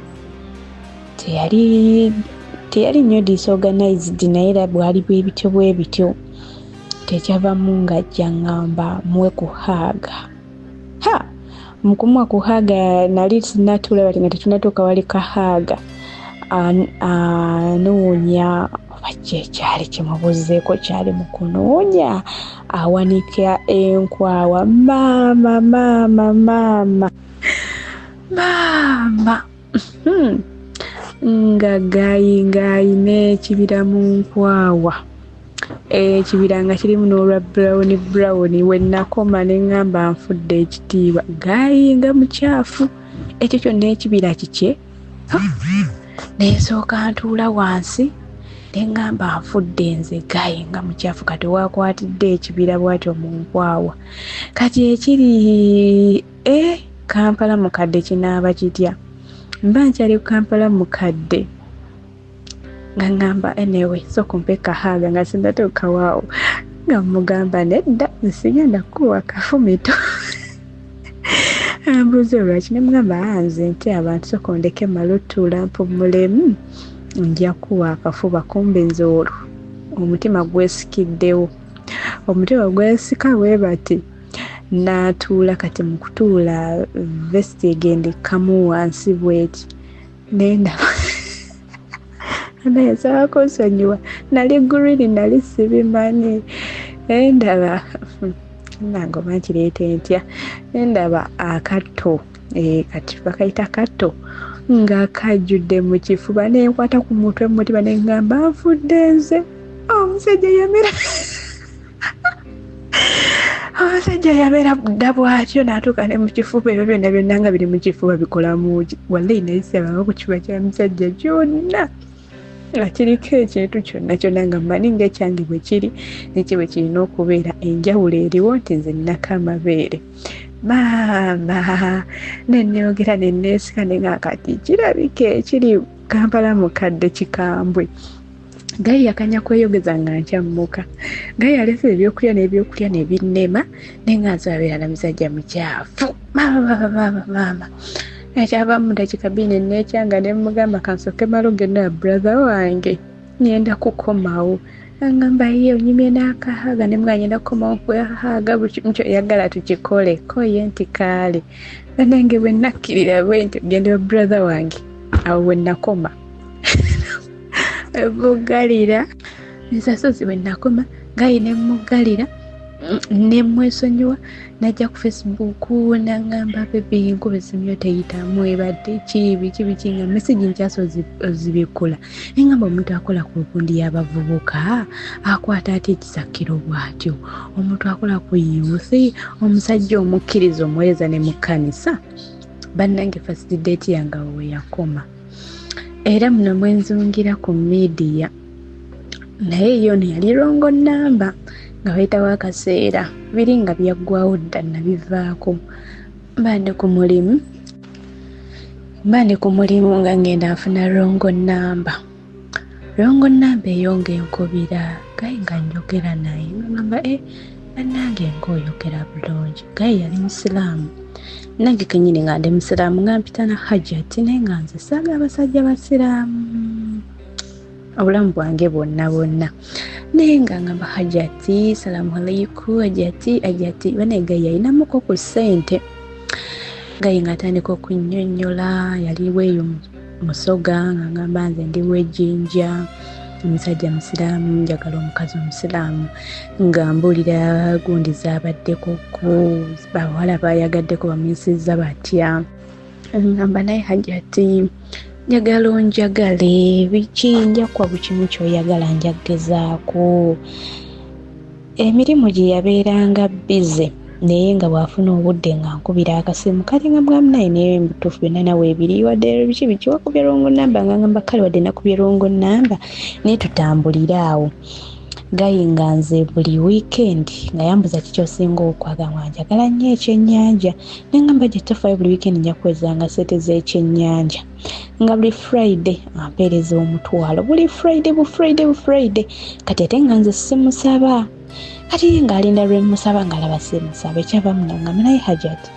Speaker 1: teyali nnyo disorganized, naye era bwali bwe bityo bwe bityo. Tekyavaamu ng'ajja ŋŋamba muwe ku hug. Ha, mu kumuwa ku hug nali sinnatuula bati nga tetunnatuuka wali ka hug, anoonya oba ki ekyali kimubuzeeko, kyali mu kunoonya awanika enkwawa, maama maama maama maama, nga guy ng'ayina ekibira mu nkwawa, ekibira nga kirimu n'olwa brown brown. We nakoma ne ŋŋamba nfudde ekitiibwa, guy nga mukyafu, ekyo kyonna ekibira kikye. Ne nsooka ntuula wansi ne ŋŋamba nfudde nze, guy nga mukyafu, kati waakwatidde ekibira bw'atyo mu nkwawa, kati ekiri Kampala mukadde kinaaba kitya? Mba nkyali ku Kampala mukadde nga ŋŋamba anyway sooka ompe ka hug nga sinnatuuka waawo, nga mugamba nedda nsigenda kukuwa kafumito. Ambuuza olwaki, ne mugamba nze ntya abantu, sooka ondeke mmale otuula mpummulemu nja kukuwa akafuba, kumbe nze olwo omutima gwesikiddewo. Omutima gwensika bwe bati n'atuula. Kati mu kutuula vesiti egenda ekkamu wansi bweti, nendaba naye nsaba kunsonyiwa, nali green, nali sibimanyi. Nendaba nange oba nkireeta ntya, nendaba akatto, kati bakayita katto, nga kajjudde mu kifuba. Nenkwata ku mutwe mu mutima neŋŋamba nfudde nze. Omusajja yamera, omusajja yabeera dda bw'atyo n'atuuka ne mu kifuba. Ebyo byonna byonna nga biri mu kifuba bikola muki? Wallahi nayisabanga ku kifuba kya musajja kyonna nga kiriko ekintu kyonna kyonna, nga mmanyi ng'ekyange bwe kiri neki bwe kirina okubeera. Enjawulo eriwo nti nze nnako amabeere. Maama, neneyogera neneesika nenga kati kirabika ekiri Kampala mukadde kikambwe. Gayi yakanya kweyogeza nga nkyammuka. Gayi alese ebyokulya n'ebyokulya nebinnema, naye nga nsobabeera na musajja mukyafu. Maama, maama, maama, maama, ekyava mu dakiika 2 neneekyanga ne mugamba kansooke maloge na brother wange, ngenda kukomawo. Angamba ye onyumye n'akahaga, ne mugamba ngenda kukomawo nkuhaga buli kimu kyoyagala tukikole. Ko ye nti kaale. Nange bwe nakkirira bwe nti genda wa brother wange, awo bwe nakoma muggalira ensasozi, bwe nakoma gayi ne muggalira nemwesonyiwa. Najja ku Facebook nangamba, "Baby, nkuba essimu yo teyitamu, ebadde ki? Biki biki?" Nga message nkyasa ozibikula. Nengamba omuntu akola ku gundi y'abavubuka akwata atya ekisakiro bw'atyo? Omuntu akola ku youth, omusajja omukkiriza, omuweereza ne mu kkanisa. Bannange, first date yange awo we yakoma. Era muno mwenzungira ku media, naye yo neyali wrong number. Nga bayitawo akaseera, biri nga byaggwawo dda, nabivaako. Mba ndi ku mulimu, mba ndi ku mulimu nga ngenda nfuna wrong number. Wrong number eyo ng'enkubira, guy nga njogera naye ngamba, "E bannange, ng'oyogera bulungi." Guy yali musiraamu, nange kenyini nga ndi musiraamu, nga mpita na Hajati, naye nga nze saaga abasajja basiraamu obulamu bwange bwonna bwonna, naye nga ngamba, "Hajati, salamu alaiku, Hajati, Hajati." Banaye guy yalinamuko ku ssente. Guy nga atandika okunnyonnyola, yali weeyo Musoga, nga ngamba, "Nze ndi wejjinja, omusajja musiraamu, njagala omukazi omusiraamu." Nga mbuulira gundi zabaddeko, ku bawala bayagaddeko bamuyisizza batya. Ngamba naye, "Hajati, njagala onjagale, biki, nja kuwa buli kimu kyoyagala, njagezaako." Emirimu gye yabeeranga busy, naye nga bw'afuna obudde nga nkubira akasimu kalinga bwamu naye. Naye mubutuufu byonna nawe ebiri wadde biki biki, wakubye wrong number. Nga ngamba, "Kale, wadde nakubye wrong number, naye tutambulire awo." Guy nga nze buli weekend nga yambuza, "Kiki osinga okwagala?" Nga njagala nnyo ekyennyanja. Nengamba, "Gye tofaayo, buli weekend nja kuwezanga sente z'ekyennyanja." Nga buli Friday ampeereza 10,000, buli Friday, bu Friday, bu Friday. Kati ate nga nze simusaba, kati ye ng'alinda lwe musaba, ng'alaba simusaba. Ekyavamu nangamba, "Naye Hajati,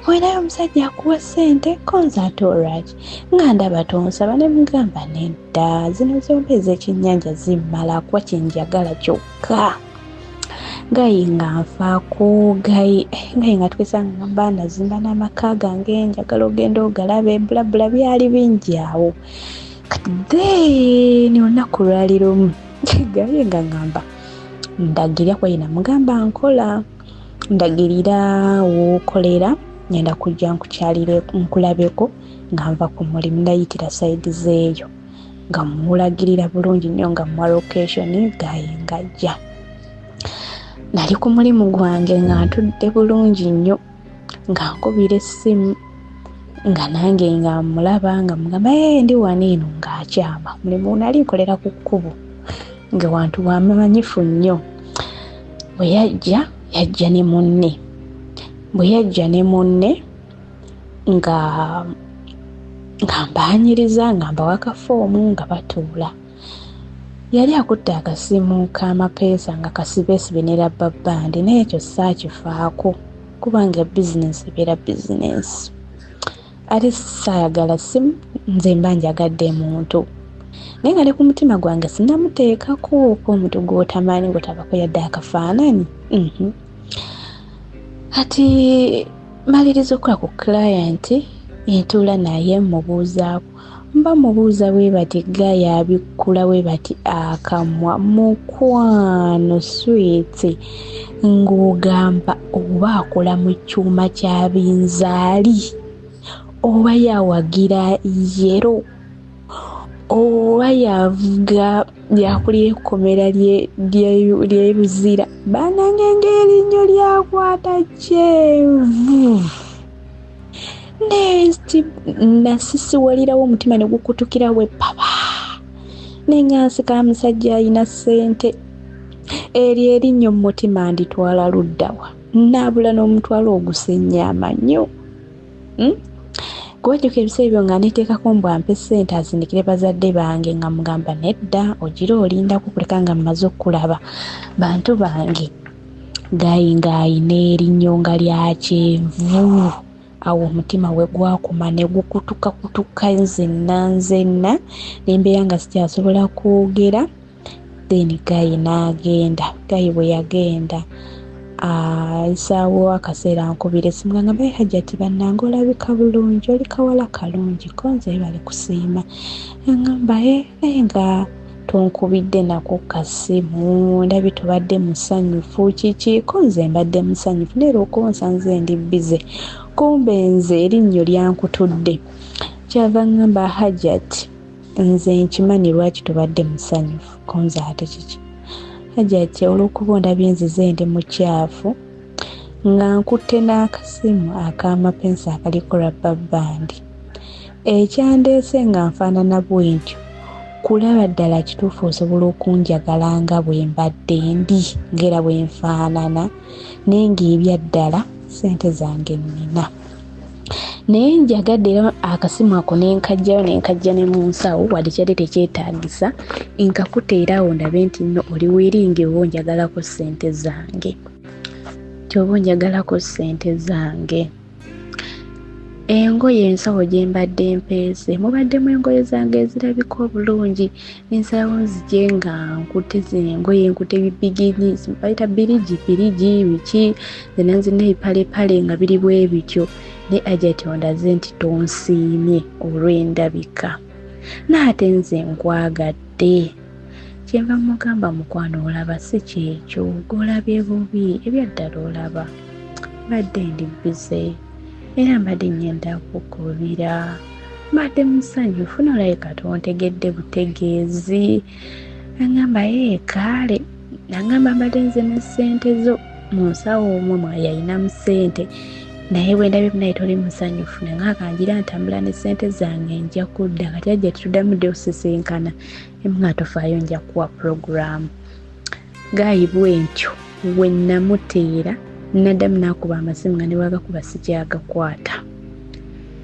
Speaker 1: olinayo omusajja akuwa ssente konze, ate olwaki nga ndaba tonsaba?" Ne mugamba, "Nedda, zino zombi ez'ekyennyanja zimmala kuba kyenjagala kyokka." Guy nga nfaako, guy guy nga twesanga, ngamba, "Nazimba n'amaka gange, njagala ogenda ogalabe," bulabula byali bingi awo. Kati then olunaku lwali lumu guy nga ngamba, "Ndagirira," kuba yina mugamba nkola, "Ndagirira wookolera, ngenda kujja nkukyalire nkulabeko nga nva ku mulimu, ndayitira side zeeyo." Nga mulagirira bulungi nnyo, nga muwa location. Guy ngajja, nali ku mulimu gwange nga ntudde bulungi nnyo, nga nkubira essimu, nga nange nga mulaba, nga mugamba, "Ee, ndi wano eno." Ng'akyama mulimu, nali nkolera ku kkubo, nga wantu wamanyifu nnyo. Bwe yajja, yajja ne munne. Bwe yajja ne munne, nga mbaanyiriza, nga mbawa akafoomu, nga batuula. Yali akutte akasimu k'amapeesa nga kasibesibe ne rubber band, naye ekyo saakifaako kubanga bizinensi ebeera bizinensi, ate saayagala simu, nze mba njagadde muntu. Naye nga ne ku mutima gwange sinamuteekako ko omuntu gw'otamanyi ng'otabako yadde akafaananyi. Kati maliriza okukola ku client, ntuula naye mmubuuzaako. Mba mubuuza bwe bati guy abikkula bwe bati akamwa, mukwano sweet, ng'ogamba oba akola mu kyuma kya binzaali, oba yawagira yero, oba yavuga yakulira ekkomera ly'e Luzira. Bannange ng'erinnyo lyakwata kyenvu. Nasisiwalirawo omutima ne gukutukira we papa, ne nga nsika musajja alina ssente. Eryo erinnyo mu mutima nditwala luddawa? Naabula n'omutwalo ogusennya amannyo. Kuba jjuka ebiseera ebyo nga neteekako mbu ampe ssente asindikire bazadde bange, nga mugamba nedda, ogira olindako kuleka nga mmaze okukulaba bantu bange. Guy ng'ayina erinnyo nga lya kyenvu. Awo omutima we gwakoma ne gukutukakutuka nzenna nzenna, ne mbeera nga sikyasobola kwogera. Then guy n'agenda. Guy bwe yagenda, ayisaawo akaseera nkubira essimu nga ngamba, "Hajjati bannange, olabika bulungi, oli kawala kalungi ko." Nze bali kusiima. Aŋŋamba, "E naye nga tonkubidde nako kasimu, ndabye tobadde musanyufu, kiki?" Ko nze mbadde musanyufu, naye olwokuba onsanze ndi busy. Kumbe nze erinnyo lyankutudde. Kyava ŋŋamba, "Hajjati, nze nkimanyi lwaki tobadde musanyufu." Ko nze ate kiki? "Hajjati, olw'okuba ondabye nzize ndi mukyafu, nga nkutte n'akasimu ak'amapensi akaliko rubber band, ekyandeese nga nfaanana bwe ntyo kulaba ddala kituufu osobola okunjagala nga bwe mbadde ndi, ng'era bwe nfaanana, naye ng'ebya ddala ssente zange nnina, naye njagadde era akasimu ako nenkajjayo, nenkajja ne mu nsawo, wadde kyadde tekyetaagisa, nkakuteera awo ndabe nti nno oli willing oba onjagalako ssente zange, nti oba onjagalako ssente zange. Engoye ensawo gye mbadde mpeese mubaddemu engoye zange ezirabika obulungi, ensalawo nzije nga nkutte zino engoye, nkutte bibigini bayita birigi birigi biki, zena nzina ebipalepale nga biri bwe bityo. Naye Hajjati ondaze nti tonsiimye olw'endabika, naate nze nkwagadde." Kyenva mugamba, "Mukwano, olaba si kyekyo, golabye bubi, ebyaddala olaba mbadde ndi busy, era mbadde ngenda kukubira, mbadde musanyufu, nolabika tontegedde butegeezi." Agamba, "Ee kaale." Agamba, "Mbadde nze ne ssente zo mu nsawo omwo mwayayinamu ssente, naye bwe ndabye naye toli musanyufu, nange kangira ntambula ne ssente zange, nja kudda." Kati ajja tutuddamu dde osisinkana nga tofaayo, nja kuwa puroguramu. Guy bwe ntyo we namuteera, naddamu n'akuba amasimu nga ne bwagakuba sikyagakwata.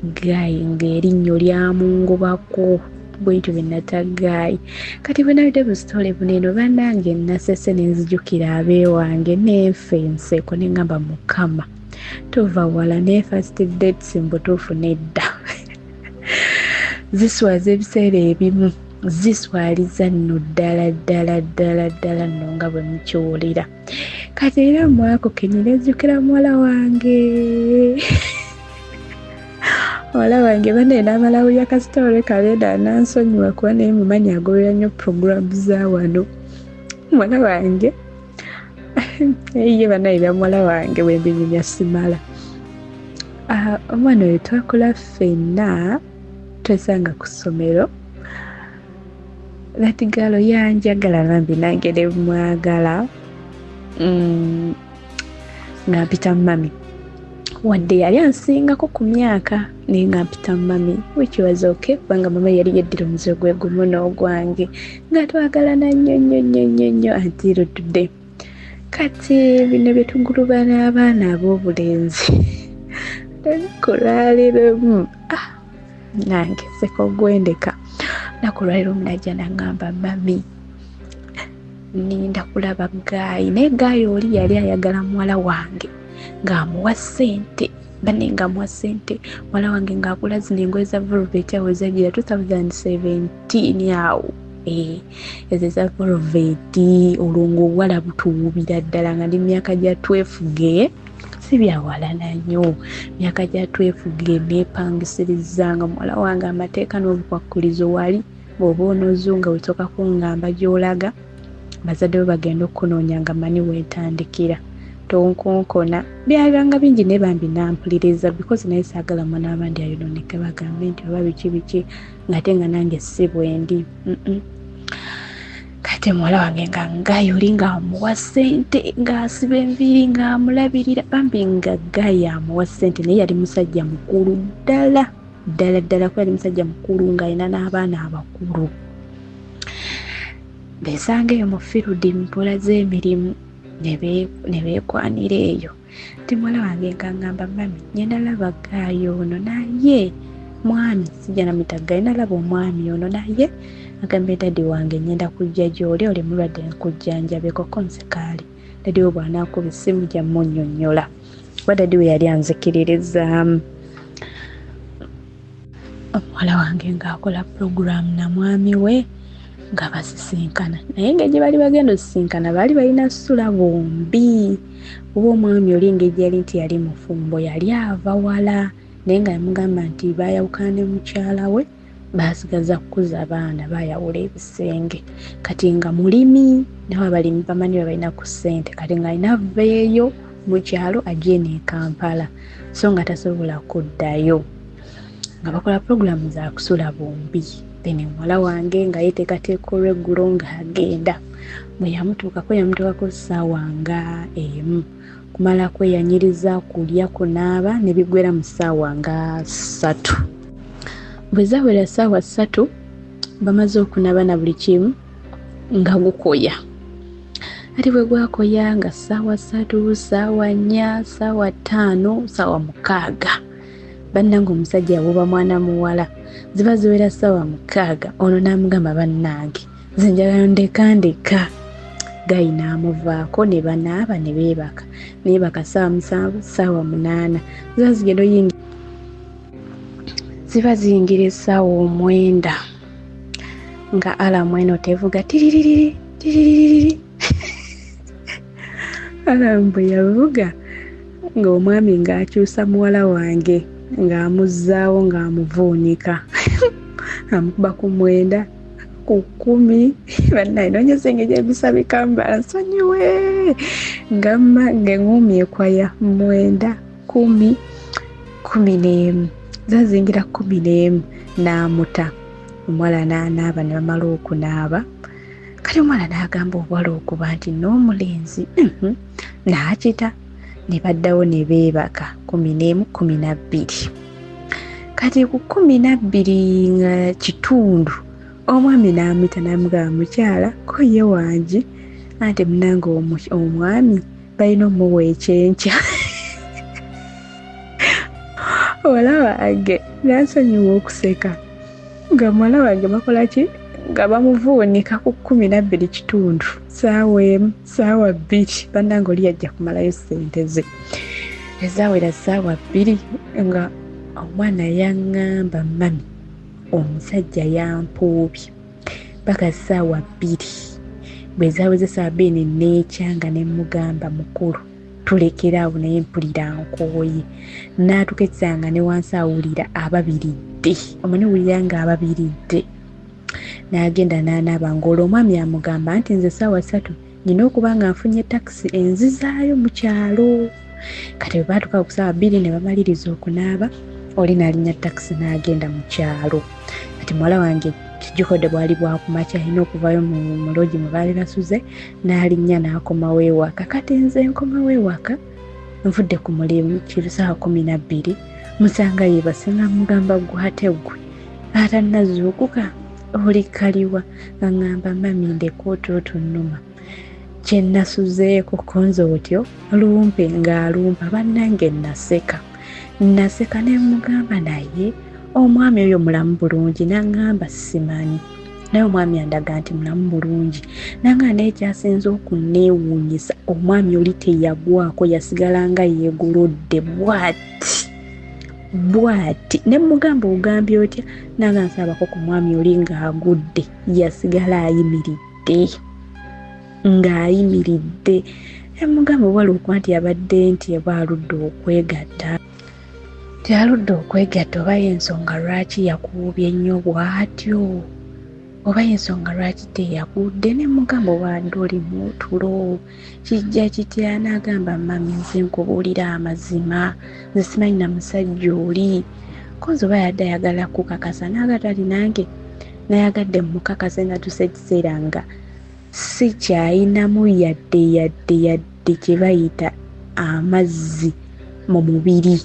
Speaker 1: Guy ng'erinnyo lyamungobako. Bwentyo bwe nata guy. Kati bwe nabidde bu story buno eno, bannange, nasese ne nzijukira abeewange, nenfa enseko, ne ŋŋamba, "Mukama, tova wala." Ne first dates mu butuufu nedda, ziswaza ebiseera ebimu, ziswaliza nno ddala ddala ddala ddala nno nga bwe mukiwulira. Kati era mwako kenyini ejjukira muwala wange, muwala wange bane n'amala wulya ka story kalenda, nansonyiwa kuba naye mumanyi agoberera nnyo puroguramu za wano. Muwala wange ye banaye, bya muwala wange bwe mbinyumya simala. Omwana oyo twakula ffenna, twesanga ku ssomero. That girl yanjagala bambi, nange ne mwagala, nga mpita mummy, wadde yali ansingako ku myaka, naye nga mpita mummy, which was okay kubanga mama yali yeddira omuziro gwe gumu n'ogwange, nga twagalana nnyo nnyo nnyo nnyo nnyo until today. Kati bino bye tuguluba n'abaana ab'obulenzi, olunaku lwaliremu, ah, nange seka ogwendeka, lunaku lwaliro omunajja naŋŋamba, "Mummy, ninda kulaba guy." Naye guy oli yali ayagala muwala wange ng'amuwa ssente. Banne nga muwa ssente, muwala wange ng'agula zino engoye za velvet awo ezagira 2017 awo. Eh, ezo eza velvet, olwo ng'obuwala butuwubira ddala nga ndi myaka gya twefuge, si byawalana nnyo, myaka gya twefuge neepangisirizza nga muwala wange amateeka n'obukwakkulizo wali bw'oba onoozunga wesooka kungamba gy'olaga, bazadde bo bagenda okukunoonya nga manyi wentandikira, tonkonkona. Byabanga bingi naye bambi nampuliriza because naye saagala mwana wabandi ayonooneke bagambe nti oba biki biki ngate nga nange si bwendi. Kati muwala wange nga ngayo oli ng'amuwa ssente, ng'asiba enviiri, ng'amulabirira, bambi nga gayo amuwa ssente, naye yali musajja mukulu ddala ddala ddala, kuba yali musajja mukulu ng'alina n'abaana abakulu. Besanga eyo mu firudi mpola z'emirimu ne beekwanira eyo nti muwala wange nga ngamba mami ngenda laba gaayo ono naye mwami sijja namuyita gaayo, nalaba omwami ono naye agambye dadi wange ngenda kujja gy'oli, oli mulwadde nkujjanjabeko ko nze kaali dadi we bw'anaakuba essimu gya munnyonnyola kuba dadi we yali anzikiririzaamu. Omuwala wange ng'akola pulogulaamu na mwami we nga basisinkana, naye nga gye bali bagenda osisinkana baali balina sula bombi, kuba omwami oli engeri yali nti yali mufumbo, yali ava wala, naye nga yamugamba nti baayawukana ne mukyala we, baasigaza kukuza baana, baayawula ebisenge. Kati nga mulimi, nawe abalimi bamanyi babalina ku ssente, kati ng'alina aveeyo mu kyalo ajje eno e Kampala, so nga tasobola kuddayo, nga bakola pulogulaamu za kusula bombi. Then muwala wange nga yeteekateeka olweggulo ng'agenda, bwe yamutuukako yamutuukako ssaawa nga emu, kumala kweyanyiriza, kulya, kunaaba, ne biggwera mu ssaawa nga 3. Bwe zawera ssaawa 3 bamaze okunaaba na buli kimu, nga gukoya. Ati bwe gwakoya nga ssaawa 3, ssaawa 4, ssaawa 5, ssaawa 6, bannange omusajja yabuuba mwana muwala. Ziba ziwera ssaawa 6, ono n'amugamba bannange nze njagala ndeka ndeka. Gayi n'amuvaako ne banaaba ne beebaka, neebaka ssaawa 7, ssaawa 8 ziba zigenda oyingira, ziba ziyingira essaawa 9 nga alamu eno tevuga tiririri tiririri. Alamu bwe yavuga ng'omwami ng'akyusa muwala wange, ng'amuzzaawo, ng'amuvuunika, amukuba ku 9, ku 10. Bannaye noonyeza engeri ebisabika mba nsonyiwe, ngamma ng'eŋŋumi ekwaya 9, 10, 11, zazingira 11 n'amuta. Omuwala n'anaaba ne bamala okunaaba. Kati omuwala n'agamba obuwala okuba nti n'omulenzi n'akita, ne baddawo ne beebaka 11, 12. Kati ku 12 nga kitundu omwami n'amuyita n'amugamba mukyala ko ye wangi, anti munange omwami balina omuwa ekyenkya. Muwala wange n'ansonyiwa okuseka nga muwala wange bakola ki, nga bamuvuunika ku 12 kitundu, ssaawa 1, ssaawa 2. Bannange oli yajja kumalayo ssente ze ezaawera ssaawa 2 nga omwana yaŋŋamba mami omusajja yampuubye paka ssaawa 2. Bwe zaaweze ssaawa 2 ne neekyanga ne mmugamba mukulu tulekere awo, naye mpulira nkooye. N'atuuka ekisanga ne wansi awulira ababiridde, omanyi owulira nga ababiridde. N'agenda n'anaaba ng'olwo omwami amugamba nti nze ssaawa 3 nina okuba nga nfunye takisi enzizaayo mu kyalo. Kati bwe baatuuka ku ssaawa 2 ne bamaliriza okunaaba, oli n'alinnya takisi n'agenda mu kyalo. Kati muwala wange kijjukodde bwali bwakumakya alina okuvayo mu loogi mwe baali basuze, n'alinnya n'akomawo ewaka. Kati nze nkomawo ewaka nvudde ku mulimu kiri ssaawa 12, musanga yeebase nga mugamba gwe ate gwe atannazuukuka oli kaliwa, nga ŋŋamba mami ndeka otulo tunnuma kye nasuzeeko konze otyo lumpe ng'alumpa. Bannange naseka naseka ne mugamba naye omwami oyo mulamu bulungi, n'aŋŋamba simanyi, naye omwami andaga nti mulamu bulungi. Nanga naye kyasinze okunneewuunyisa omwami oli teyagwako, yasigala nga yeegolodde bw'ati. Bwati ne mugamba ogambye otya nanga nsabako ku mwami oli ng'agudde yasigala ayimiridde ng'ayimiridde emugamba oba olwokuba nti abadde nti eba aludde okwegatta nti aludde okwegatta oba y'ensonga lwaki yakuubye nnyo bw'atyo oba y'ensonga lwaki teyagudde ne mugamba obadde oli mutulo kijja kitya n'agamba mami nze nkubuulira amazima nze simanyi na musajja oli konze oba yadde ayagala kukakasa n'agata ali nange nayagadde mukakase natusa ekiseera nga sikyayinamu yadde yadde yadde kye bayita amazzi mu mubiri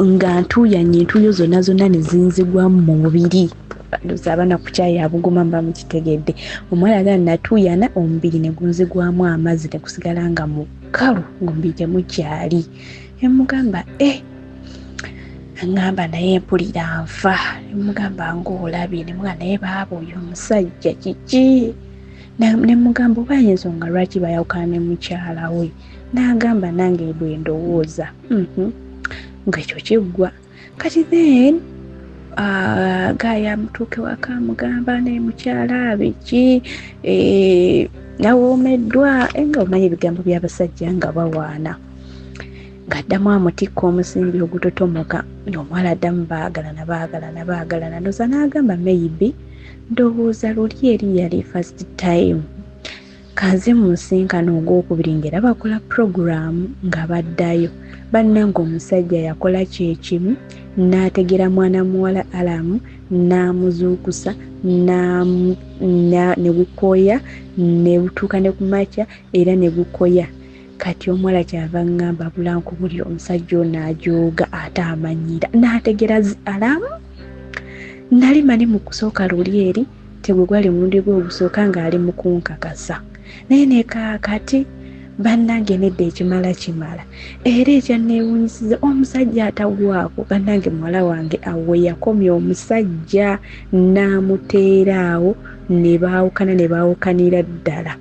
Speaker 1: nga ntuuyanye entuuyo zonna zonna ne zinzigwamu mu mubiri ndoza abaana ku kyayi abugoma mba mukitegedde omuwala agala natuuyana omubiri ne gunzigwamu amazzi ne gusigala nga mukalu ng'omubiri temukyali emugamba e ngamba naye mpulira nfa nemugamba ngaolabye nemugamba naye baaba oyo omusajja kiki nemugamba oba yensonga lwaki bayawukana ne mukyala we n'agamba nange bwe ndowooza mhm. ng'ekyo kiggwa kati then ah, gaaya amutuuke waka amugamba naye mukyala biki eh, nawoomeddwa eh, nga omanyi ebigambo by'abasajja nga bawaana ng'addamu amutikka omusimbi ogutotomoka omuwala addamu baagalana baagalana baagalana ndoza n'agamba maybe ndowooza luli eri yali first time Kanze mu nsinkano ogwokubiri ng'era bakola pulogulaamu nga baddayo. Bannange omusajja yakola kyekimu n'ategera mwana muwala alamu n'amuzuukusa ne gukoya ne butuuka ne ku makya era ne gukoya. Kati omuwala kyava ngamba bulankubulira omusajja ono ajooga ate amanyiira n'ategera zi alamu. Nali mani mu kusooka luli eri tegwe gwali omulundi gwe ogusooka ng'ali mu kunkakasa naye ne kaakati bannange nedda ekimala kimala era ekyanneewuunyisiza omusajja atagwako bannange muwala wange awo we yakomya omusajja n'amuteera awo ne baawukana ne baawukanira ddala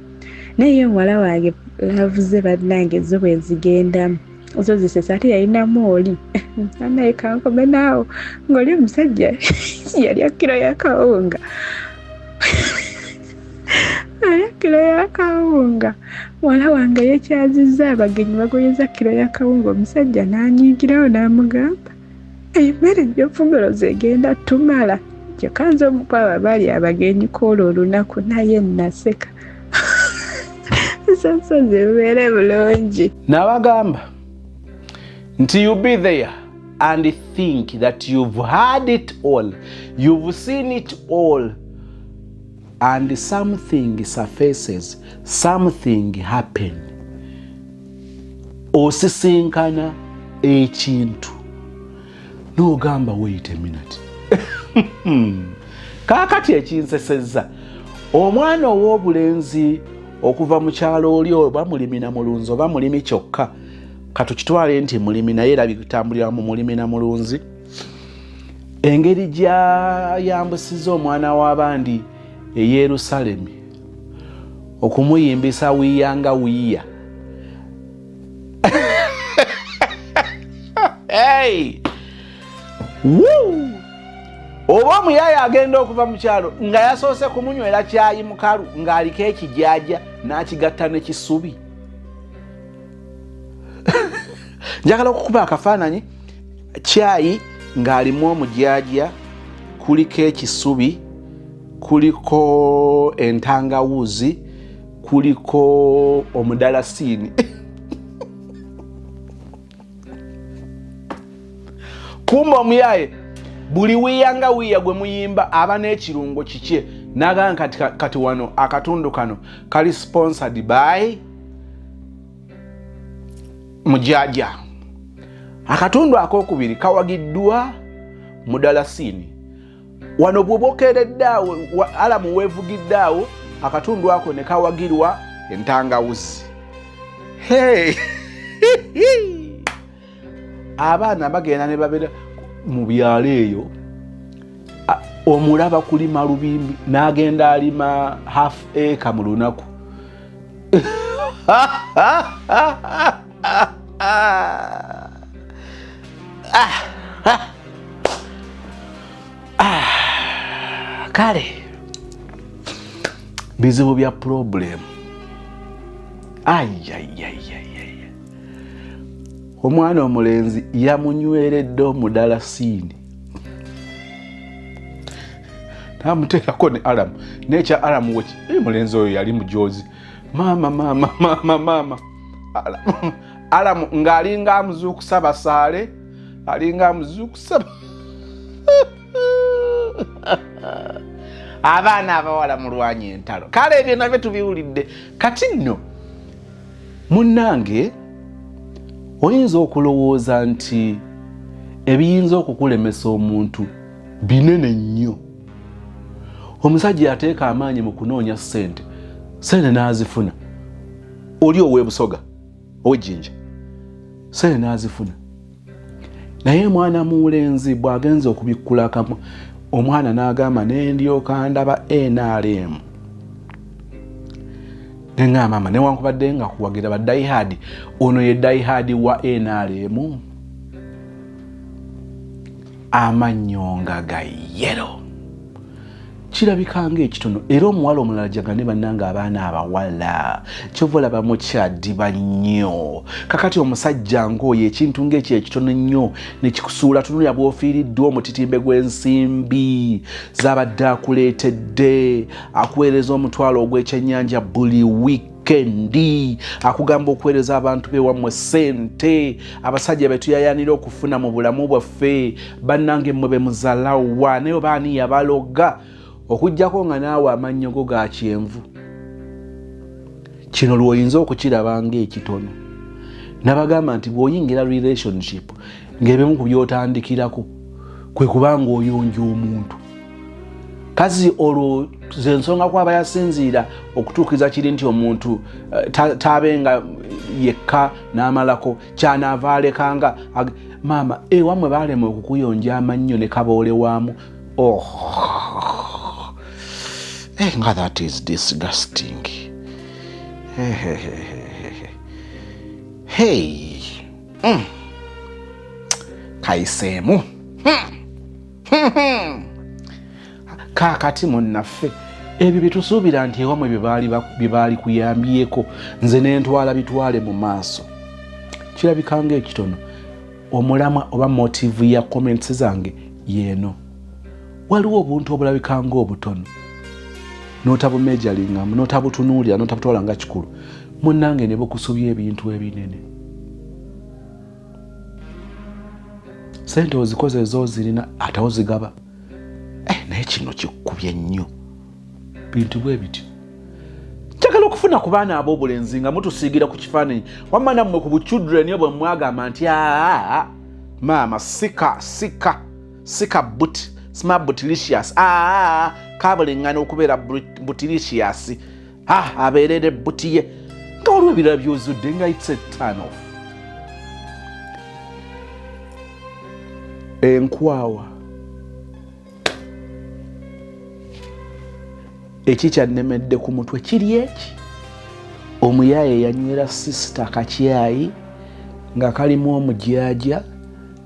Speaker 1: naye ye muwala wange laavu ze bannange zo bwe zigendamu zo zisesa ate yalinamu oli naye kankome naawo ng'oli omusajja yalya kiro ya kawunga alya kiro ya kawunga muwala wange yekyazizza abagenyi bagoyeza kiro ya kawunga omusajja n'anyiigirawo n'amugamba emmere gy'ofumboloza egenda tumala kyokka nze omu kwabo abaali abagenyi kwolwo olunaku naye naseka nsansozi ebeere bulungi
Speaker 2: nabagamba nti you be there and think that you've had it all you've seen it all and something surfaces something happen osisinkana ekintu nogamba wait a minute kaakati ekinsesezza omwana ow'obulenzi okuva mu kyalo oli oba mulimi na mulunzi oba mulimi kyokka katukitwale nti mulimi naye era bitambulira mu mulimi na mulunzi engeri gyayambusiza omwana w'abandi e yerusalemi okumuyimbisa wiya nga wiya hey! oba omuyaaya agenda okuva mu kyalo nga yasoose kumunywera kyayi mukalu ng'aliko ekijaaja n'akigatta ne kisubi njagala okukuba akafaananyi kyayi ng'alimu omujaaja kuliko ekisubi kuliko entangawuzi kuliko omudalasiini kumba omuyaye buli wiya nga wiya gwe muyimba aba n'ekirungo kikye nagamba kati, kati wano akatundu kano kali sponsored by mujaja akatundu akokubiri kawagiddwa mudalasiini wano bwobokeredde awo alamu wevugidde awo akatundu ako ne kawagirwa entangawuzi hey. abaana bagenda ne babeera mu byalo eyo omulaba kulima lubimbi n'agenda alima half acre mu lunaku ah. Kale bizibu bya pulobulemu. Ayayayayaya, omwana omulenzi yamunyweredde omudalasiini namuteekako ne alamu nekya alamu weki eh, mulenzi oyo yali mujozi. Maama, maama, maama, maama, alamu ng'alinga amuzuukusa basaale, alinga amuzuukusa. Abaana abawala mulwanya entalo. Kale ebyo nabyo tubiwulidde. Kati nno munnange, oyinza okulowooza nti ebiyinza okukulemesa omuntu binene nnyo. Omusajja yateeka amaanyi mu kunoonya ssente, ssente n'azifuna, oli ow'ebusoga ow'ejjinja, ssente n'azifuna, naye mwana mulenzi bw'agenza okubikkula akamwa, omwana n'agamba, nendyoka ndaba NRM, neŋŋamba maama, newankubadde nga kuwagira ba diehard, ono ye diehard wa NRM, amannyo nga ga yellow. Kirabika nga ekitono. Era omuwala omulala jagane, bannanga abaana abawala kyova olaba mukyadiba nnyo. Kakati omusajja ngaoyo, ekintu ngaekyo ekitono ennyo nekikusuula. Tunulya bwofiiriddwa omutitimbe gw'ensimbi zabadde akuleetedde, akuweereza omutwalo ogw'ekyennyanja buli wiikendi, akugamba okuweereza abantu bewammwe sente. Abasajja betuyayanira okufuna mu bulamu bwaffe, bannange, mmwe bemuzalawa, naye oba ani yabaloga, okugjako nga naawe amannyo go ga kyenvu. Kino lwoyinza okukiraba ngaekitono. Nabagamba nti bw'oyingira relationship, ng'ebimu ku byotandikirako kwe kubanga oyonja omuntu. Kazi olwo zensonga kwaba yasinziira okutuukiriza kiri nti omuntu eh, tabenga yekka n'amalako kyanaava alekanga maama ewamwe baalema okukuyonja amannyo ne kaboole waamu. Oh. Eh, nga that is disgusting. Hey, hey, hey, hey, hey. Kayiseemu. Kaakati munnaffe, ebyo byetusuubira nti ewamwe bye baali kuyambyeko, nze nentwala bitwale mu maaso, kirabika nga ekitono. Omulamwa oba motive ya comments zange yeeno: waliwo obuntu obulabika nga obutono, notabumejalingamu, notabutunuulira, notabutwala nga kikulu, munnange ne bukusubya ebintu ebinene. Sente ozikoze, ezozirina, ate ozigaba, eh, naye kino kikubye nnyo. Bintu bwe bityo njagala okufuna ku baana ab'obulenzi nga mutusiigira ku kifaananyi, wamma nammwe ku buchildren bwe mwagamba nti aa maama, sika sika sika but sma butilicious, aa kabuliŋŋana okubeera butilicious, abeerere buti ye, nga waliwo ebirala byozudde nga it's a turn off. Enkwawa ekikyannemedde ku mutwe kiri eki: omuyaaye yanywera sisita kakyayi nga kalimu omujaja,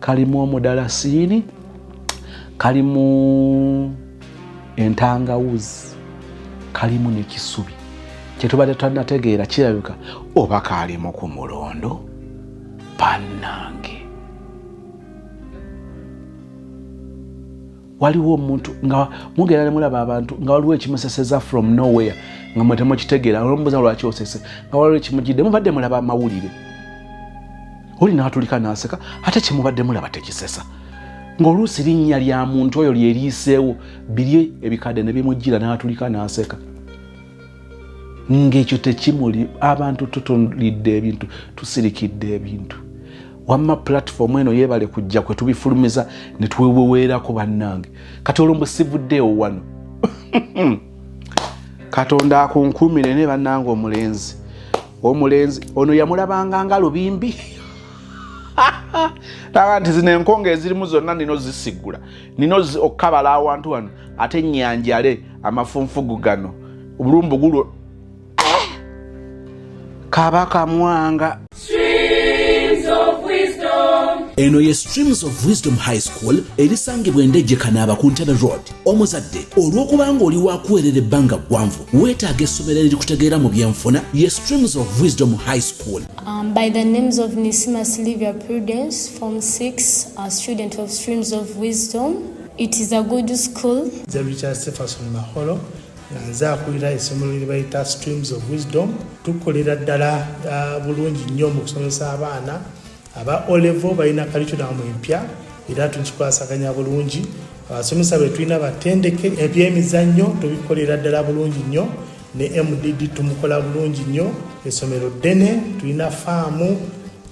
Speaker 2: kalimu omudalasiini, kalimu entangawuzi, kalimu nekisubi kyetubadde tutanategeera, kirabika oba kalimu ku mulondo. Bannange, waliwo omuntu nga mugenda nemulaba abantu nga waliwo ekimuseseza from nowhere, nga mwe temukitegeera, olwomubuuza lwaki osese, nga waliwo ekimugidde. Mubadde mulaba amawulire, oli natulika naseka, ate kyemubadde mulaba tekisesa, ng'oluusi linnya lya muntu oyo lyeriiseewo, biri ebikadde ne bimujjira n'atulika n'aseka, ng'ekyo tekimuli. Abantu tutulidde ebintu, tusirikidde ebintu. Wamma platform eno yeebale kujja kwe tubifulumiza ne tweweweerako. Bannange, kati olwo mbu sivuddeewo wano, Katonda akunkuumire. Ne bannange, omulenzi ono yamulabanga nga lubimbi, naga nti zino enkonge ezirimu zonna nino zisigula, nino okukabala awantu wano, ate nyanjale amafunfugu gano obulumbu gulwo. Kabaka Mwanga.
Speaker 6: Streams of wisdom.
Speaker 2: Eno ye Streams of Wisdom High School erisangibwa Endejje Kanaaba ku Ntebe Road. Omuzadde olw'okubanga oli wakuweerera ebbanga ggwanvu weetaaga essomero erikutegeera mu byenfuna ye Streams of Wisdom High School.
Speaker 6: By the names of Nisima Sylvia Prudence, Form 6, a student of Streams of Wisdom. It is a good school.
Speaker 7: Nze Richard Stephenson Maholo nga nze akulira essomero lye bayita Streams of Wisdom. Tukolera ddala bulungi nnyo mu kusomesa abaana aba O-level, balina curriculum empya era tukikwasaganya bulungi. Abasomesa be tulina batendeke, ebyemizannyo tubikolera ddala bulungi nnyo, ne MDD tumukola bulungi nnyo. Essomero ddene, tulina faamu,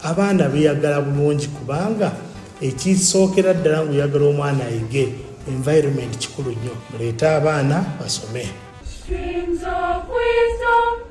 Speaker 7: abaana beeyagala bulungi kubanga ekisookera ddala ng'oyagala omwana ayige, environment kikulu nnyo. Muleete abaana basome.
Speaker 8: Streams of wisdom.